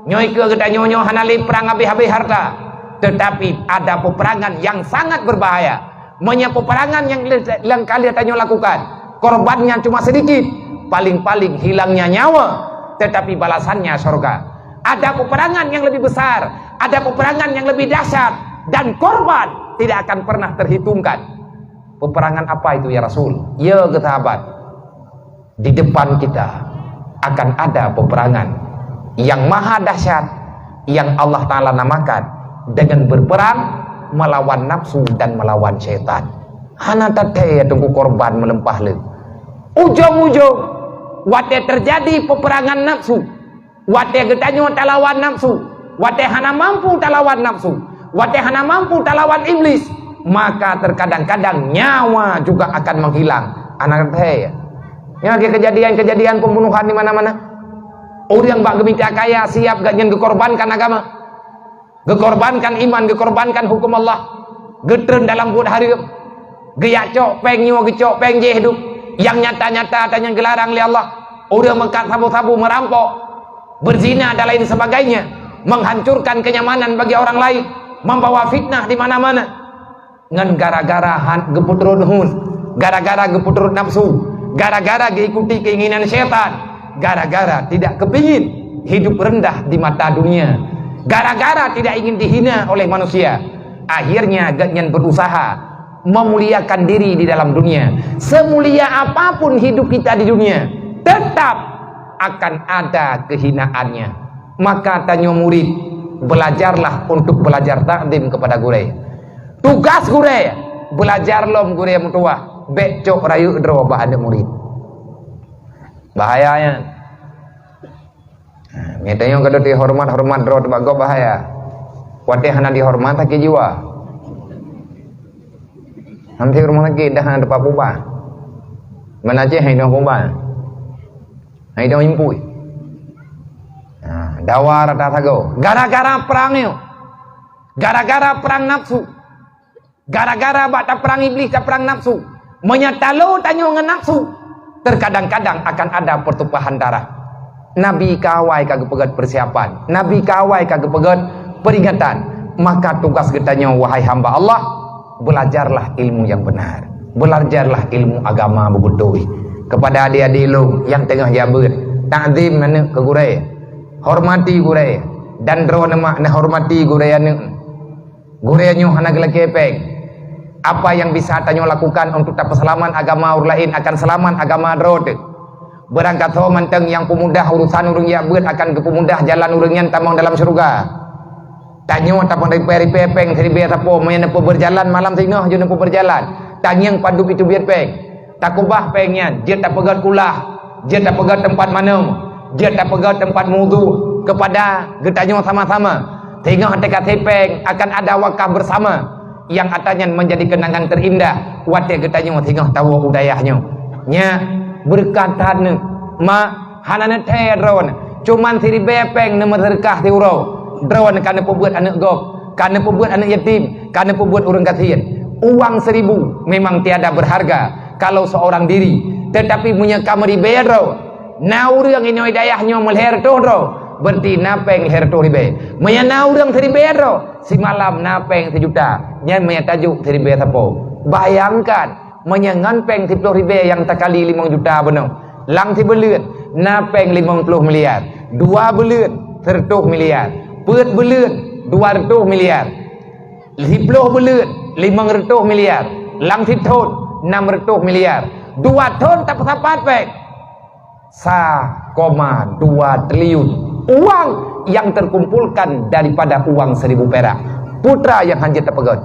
Nyoe ikeue geutanyoe nyoe hana lé prang habéh-habéh harta. Tetapi ada peperangan yang sangat berbahaya. Meunyoe peperangan nyang le-, nyang ka lheueh tanyoe lakukan, korbannya cuma sedikit, paling-paling hilangnya nyawa, tetapi balasannya sorga. Ada peperangan yang lebih besar, ada peperangan yang lebih dahsyat, dan korban Tidak akan pernah terhitungkan. Peperangan apa itu, ya Rasul? Ya, kata sahabat, di depan kita akan ada peperangan yang maha dahsyat, yang Allah Ta'ala namakan dengan berperang melawan nafsu dan melawan syaitan. Hana tathèe Teungku korban meuleumpah le. Ujong-ujong, watèe teujadi peperangan nafsu, watèe geutanyoe talawan nafsu, watèe hana mampu talawan nafsu, watèe hana mampu talawan iblis, maka terkadang-kadang nyawa juga akan menghilang. Hana tathèe. Nyan lagèe kejadian-kejadian pembunuhan di mana-mana. Ureueng bak geumita kaya siap gobnyan geukorbankan agama. Geukorbankan iman, geukorbankan huköm Allah, geutreun dalam buet hareuem, geujak cok péng nyoe, geucok péng jéh duek, nyang nyata-nyata tanyoe geularang lé Allah. Ureueng meukat sabu-sabu, meurampok, beuzina dan lain sebagainya, menghancurkan kenyamanan bagi orang lain, membawa fitnah di mana-mana. Ngon gara-gara han geupeuturot hon, gara-gara geupeuturot nafsu, gara-gara geuikuti keinginan syaitan, gara-gara tidak kepingin hidup rendah di mata dunia, gara-gara tidak ingin dihina oleh manusia, akhirnya gobnyan berusaha memuliakan diri di dalam dunia. Semulia apapun hidup kita di dunia, tetap akan ada kehinaannya. Maka tanyoe murid, belajarlah untuk belajar takzim kepada gurèe. Tugas gurèe, belajar lom gurèe meutuwah, bèk cok rayeuk droe bak aneuk murid. Bahaya nyan. Ha, meunyoe tanyoe ka dihoreumat-horeumat droe bak gob, bahaya. Watèe hana dihoreumat, sakét jiwa. Hana dihoreumat, sakét, dah hana teupeu peubah. Meunan cit hai dong peubah. Hai dong impui. Ha, dawa rata sagoe. Gara-gara prang nyoe. Gara-gara prang nafsu. Gara-gara bak taprang iblis, taprang nafsu. Meunyoe talo tanyoe ngon nafsu, terkadang-kadang akan ada pertumpahan darah. Nabi ka awai ka geupeugèt persiapan. Nabi ka awai ka geupeugèt peringatan. Maka tugas geutanyoe, wahai hamba Allah, belajarlah ilmu yang benar. Belajarlah ilmu agama beutôi. Kepada adik-adik lôn nyang teungoh jak beuet, takzim aneuk keu gurèe. Hormati gurèe. Dan droeneuh mak neuhormati gurèe aneuk. Gurèe nyoe hana geulakèe pèng. Apa yang bisa tanyoe lakukan untuk tapeuseulamat agama ureueng laén akan seulamat agama droe teuh. Beurangkasoe mantong nyang peumudah urusan ureueng jak beuet akan geupeumudah jalan ureueng nyan tamong dalam syeuruga. Tanyoe tapeureupèe-reupèe pèng siribèe sapo, meunyoe neupeubeuet jalan malam singoh jeuet neupeubeuet jalan. Tangieng padub jiteubiet pèng. Takeubah pèng nyan, jeuet tapeugèt kulah, jeuet tapeugèt teumpat manom, jeuet tapeugèt teumpat wudhu keupada geutanyoe sama-sama. Singoh teuka sipèng akan ada wakaf beusama nyang ata nyan menjadi kenangan terindah watèe geutanyoe singoh tawoe u dayah nyoe. Nyak, beureukat that neuh, mak, hana neuthèe droeneuh, cuman siribèe pèng neumeuseudeukah siuroe, droeneuh ka neupeubeuet aneuk gob, ka neupeubeuet aneuk yatim, ka neupeubeuet ureueng gasien. Uang seribu memang tiada berharga kalau seorang diri, tetapi meunyoe ka meuribèe droe, na ureueng inoe dayah nyoe meulhèe reutôh droe, berarti na pèng lhèe reutôh ribèe. Meunyoe na ureueng siribèe droe, simalam na pèng sijuta. Nyan meunyoe tajôk siribèe sapo. Bayangkan, meunyoe ngon pèng siploh ribèe nyang takali limong juta bunoe, lam sibuleuen na pèng limong ploh miliar, dua buleuen seureutôh miliar, peuet buleuen dua reutôh miliar, siploh buleuen limong reutôh miliar, lam sithôn nam reutôh miliar, dua thôn tapeusapat pèng. Sa koma dua triliun uang yang terkumpulkan daripada uang seribu perak. Peue teuma nyang hanjeuet tapeugèt.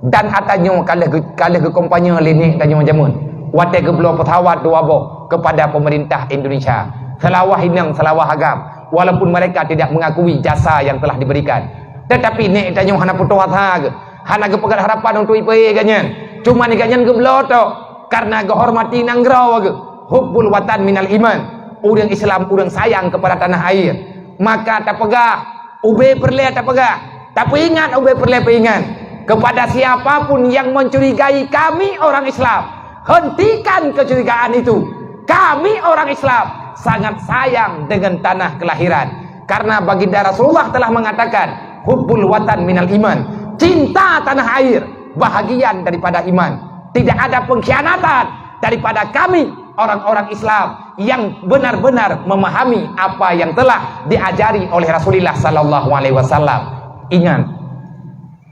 Dan ata nyoe ka lheueh geu-, ka lheueh geukampanye lé nèk tanyoe jameun. Watèe geubloe peusawat dua boh kepada pemerintah Indonesia. Seulaweuh inong, seulaweuh agam. Walaupun mereka tidak mengakui jasa yang telah diberikan. Tetapi nèk tanyoe hana putôh asa geuh. Hana geupeugèt harapan untuk ipeue gobnyan. Cuma gobnyan geubloe tok karena geuhormati nanggroe geuh. Hubbul watan minal iman. Ureueng Islam, ureueng sayang kepada tanah air. Maka tapeugah, ubé peureulèe tapeugah, tapeuingat ubé peureulèe peuingat. Kepada siapa pun yang mencurigai kami orang Islam, hentikan kecurigaan itu. Kami orang Islam sangat sayang dengan tanah kelahiran. Karena baginda Rasulullah telah mengatakan, "Hubbul watan minal iman." Cinta tanah air bahagian daripada iman. Tidak ada pengkhianatan daripada kami orang-orang Islam yang benar-benar memahami apa yang telah diajari oleh Rasulullah sallallahu alaihi wasallam. Ingat,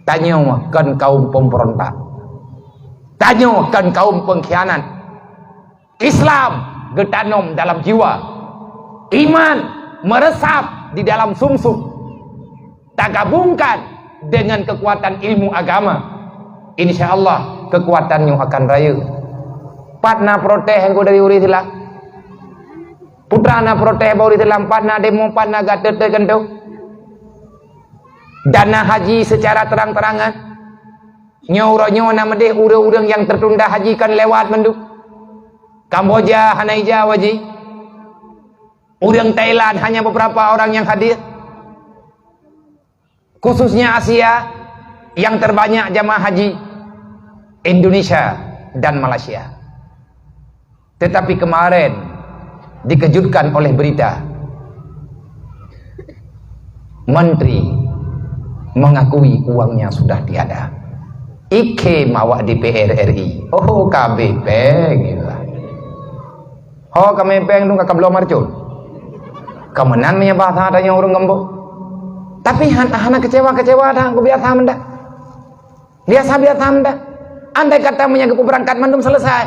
Tanyoe kon kaum pemberontak. Tanyoe kon kaum pengkhianat. Islam geutanom dalam jiwa. Iman meresap di dalam sumsum. Tagabungkan dengan kekuatan ilmu agama. Insya Allah, kekuatan nyoe akan rayeuk. Pat na protes engko dari ureuëng Islam? Peue na protes bak ureuëng Islam? Pat na demo, pat na gatot teuh keunoe? Dana haji secara terang-terangan. Nyoe uroe nyoe na meudeh ureuëng-ureuëng nyang tertunda haji kan lewat mandum. Kamboja hana ijak haji. Ureuëng Thailand hanya beberapa orang yang hadir. Khususnya Asia, yang terbanyak jamaah haji Indonesia dan Malaysia. Tetapi kemarin dikejutkan oleh berita, menteri mengakui uangnya sudah tiada. Ikhem awak D P R R I. Oh, ka abéh péng, gila. Ho ka mé péng dong ka bloe marcon. Ka meunan meunyoe bahasa tanyoe ureuëng Geumbok. Tapi han-, hana kecewa-kecewa dah, ku biasa meunan. Biasa-biasa meunan. Andai kata meunyoe geupeubeurangkat mandum selesai.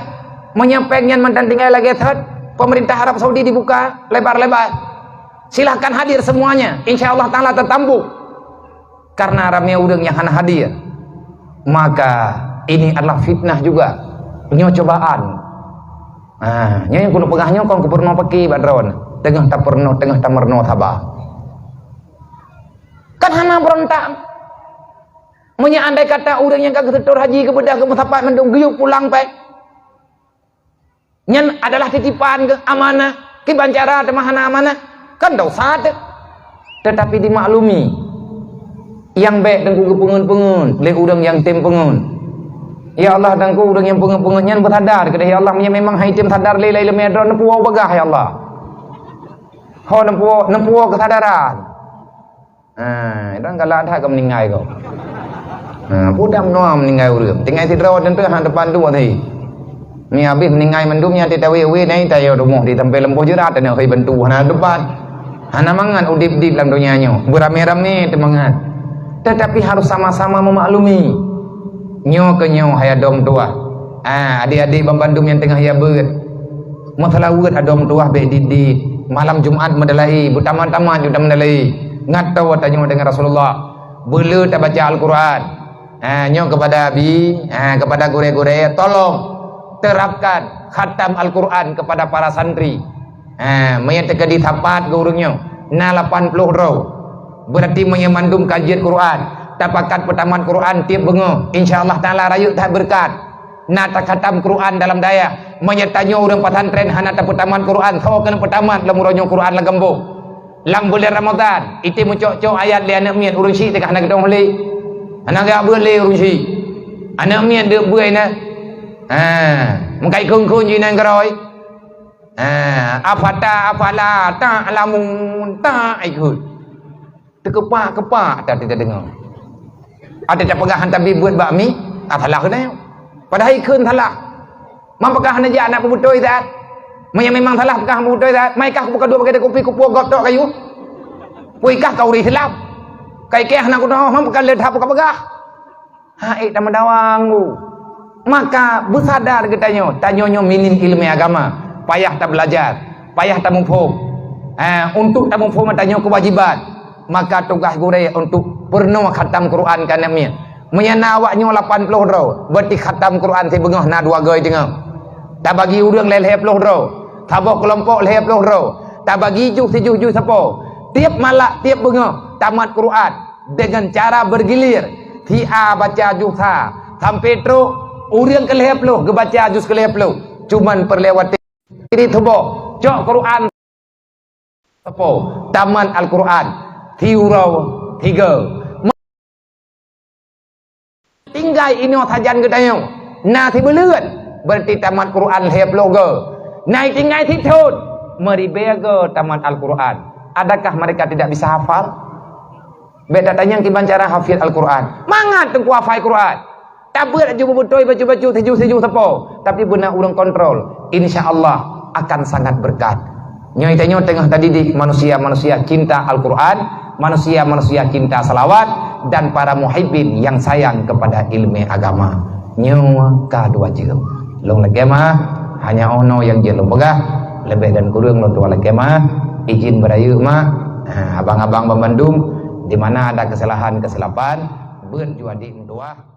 Meunyoe péng nyan mantong tinggai lagée thot, pemerintah Arab Saudi dibuka lebar-lebar. Silahkan hadir semuanya. Insya Allah Taala tertampung. Karena ramé ureuëng nyang hana hadir, maka ini adalah fitnah juga. Nyoe cobaan. Ah, nyoe nyang keuneuk peugah nyoe kon kupeurunoe paki bak droe. Teungoh tapeurunoe, teungoh tameurunoe saba. Kan hana beurontak. Meunyoe andai kata ureuëng nyang ka geuseutôt haji geubeudôh geumeusapat mandum geuyue pulang péng. Nyan adalah titipan geuh, amanah. Kiban cara teuma hana amanah? Kan dosa teuh. Tetapi dimaklumi, nyang bék teungku geupeungeut-peungeut lé ureuëng nyang tem peungeut. Ya Allah, teungku ureuëng nyang peungeut-peungeut nyan beusadar keudeh, ya Allah, meunyoe memang han item sadar lé, lé ileumé droe neupuwoe bagah, ya Allah. Ho neupuwoe, neupuwoe keusadaran. Ha, dan galak that ka meuninggai kau. Ha, peue dak meunoe meuninggai ureuëng. Tinggai sidroe teuntèe hana depan tu tadi. Ni habéh meuninggai mandum nyan titawe-we nai tayo rumoh di tampé leumpah jeurat teuntèe hei bantu hana depan. Hana mangat udép-udép lam donya nyoe. Beurame-rame teumangat. Tetapi harus sama-sama memaklumi. Nyoe keu nyoe hai adom tuah. Ah, adik-adik banmandum nyang teungoh ya beuet. Meuseulaweuet adom tuah bék dit-dit. Malam Jumat meudalai, beutamat-tamat ju tameudalai. Ngat tawa tanyoe deungon Rasulullah. Beuleu tabaca Al-Quran. Ha, nyoe kepada abi, ha, kepada gurée-gurée, tolong terapkan khatam Al-Quran kepada para santri. Ha, meunyoe teukeudi sapat geu ureuëng nyoe, na lapan ploh droe. Berarti meunyoe mandum ka jeuet Quran, tapakat peutamat Quran tiep beungoh, insya Allah Taala rayeuk that beureukat. Na takhatam Quran dalam dayah. Meunyoe tanyoe ureuëng pesantren hana tapeutamat Quran, soe keuneuk peutamat lam uroe nyoe Quran lam gampông? Lam buleuen Ramadhan, item meucok-cok ayat lé aneuk miet ureuëng syiek teuka hana geutong lé. Hana geubeuet lé ureuëng syiek. Aneuk miet deuek beuet na. Ha, meukai khun-khun jih nan keurôi. Ha, afata, afala, ta'lamun, ta ikut. Teukepak-kepak that teudeungoe. Ada tapeugah han tabi beuet bak mi, ah, salah keunoe. Padahai kheun salah. Mam peugah hana jak nak peubeutôi that. Meunyo memang salah peugah peubeutôi that, mai kah kubuka dua pakai kupi kupuo gob tok kayu. Pui kah kau ureuëng Islam. Kai keh hana kudoh, mam peugah le that peugah-peugah. Ha, ék tameudawang u. Maka beusadar geutanyoe, tanyoe nyoe minim ileumé agama, payah tabeulajar, payah tamuphom. Ha, untuk tamuphom tanyoe keuwajiban, maka tugaih gurée untuk peurunoe khatam Quran keu aneuk miet. Meunyo na awak nyoe lapan ploh droe, berarti khatam Quran sibeungoh na dua goe teungoh. Tabagi ureuëng lhée-lhée ploh droe, saboh keulompok lhée ploh droe, tabagi juh sijuh juh sapo. Tiep malam, tiep beungoh tamat Quran. Dengan cara bergilir, si A baca juz sa, sampai trok ureuëng keulhée ploh geubaca juz keulhée ploh. Cuman peureulée watée diri tuboh, cok Quran, sapo, tamat Al-Quran, si uroe, tiga. Tinggai inoe sajan geutanyoe, na sibuleuen, berarti tamat Quran lhée ploh goe. Na tinggai sithon, meuribée goe tamat Al-Quran. Adakah mereka tidak bisa hafal? Bék tatanyong kiban cara hafid Al-Quran. Mangat teungku hafai Quran. Tabeuet aju beubeutôi bacut-bacut, sijuh-sijuh sapo. Tapi beuna ureuëng kontrol. Insya Allah akan sangat berkat. Nyoe tanyoe teungoh tadidik manusia-manusia cinta Al-Quran, manusia-manusia cinta salawat, dan para muhibbin yang sayang kepada ilmu agama. Nyoe ka dua jeuem. Lôn lakée meu'ah, hanya 'oh noe nyang jeuet lôn peugah, leubeh dan kureueng lôn tuan lakée meu'ah, izin beurayeuk mak, ha, abang-abang banmandum, di mana ada kesalahan-kesalahan, beuet ju adik meutuah.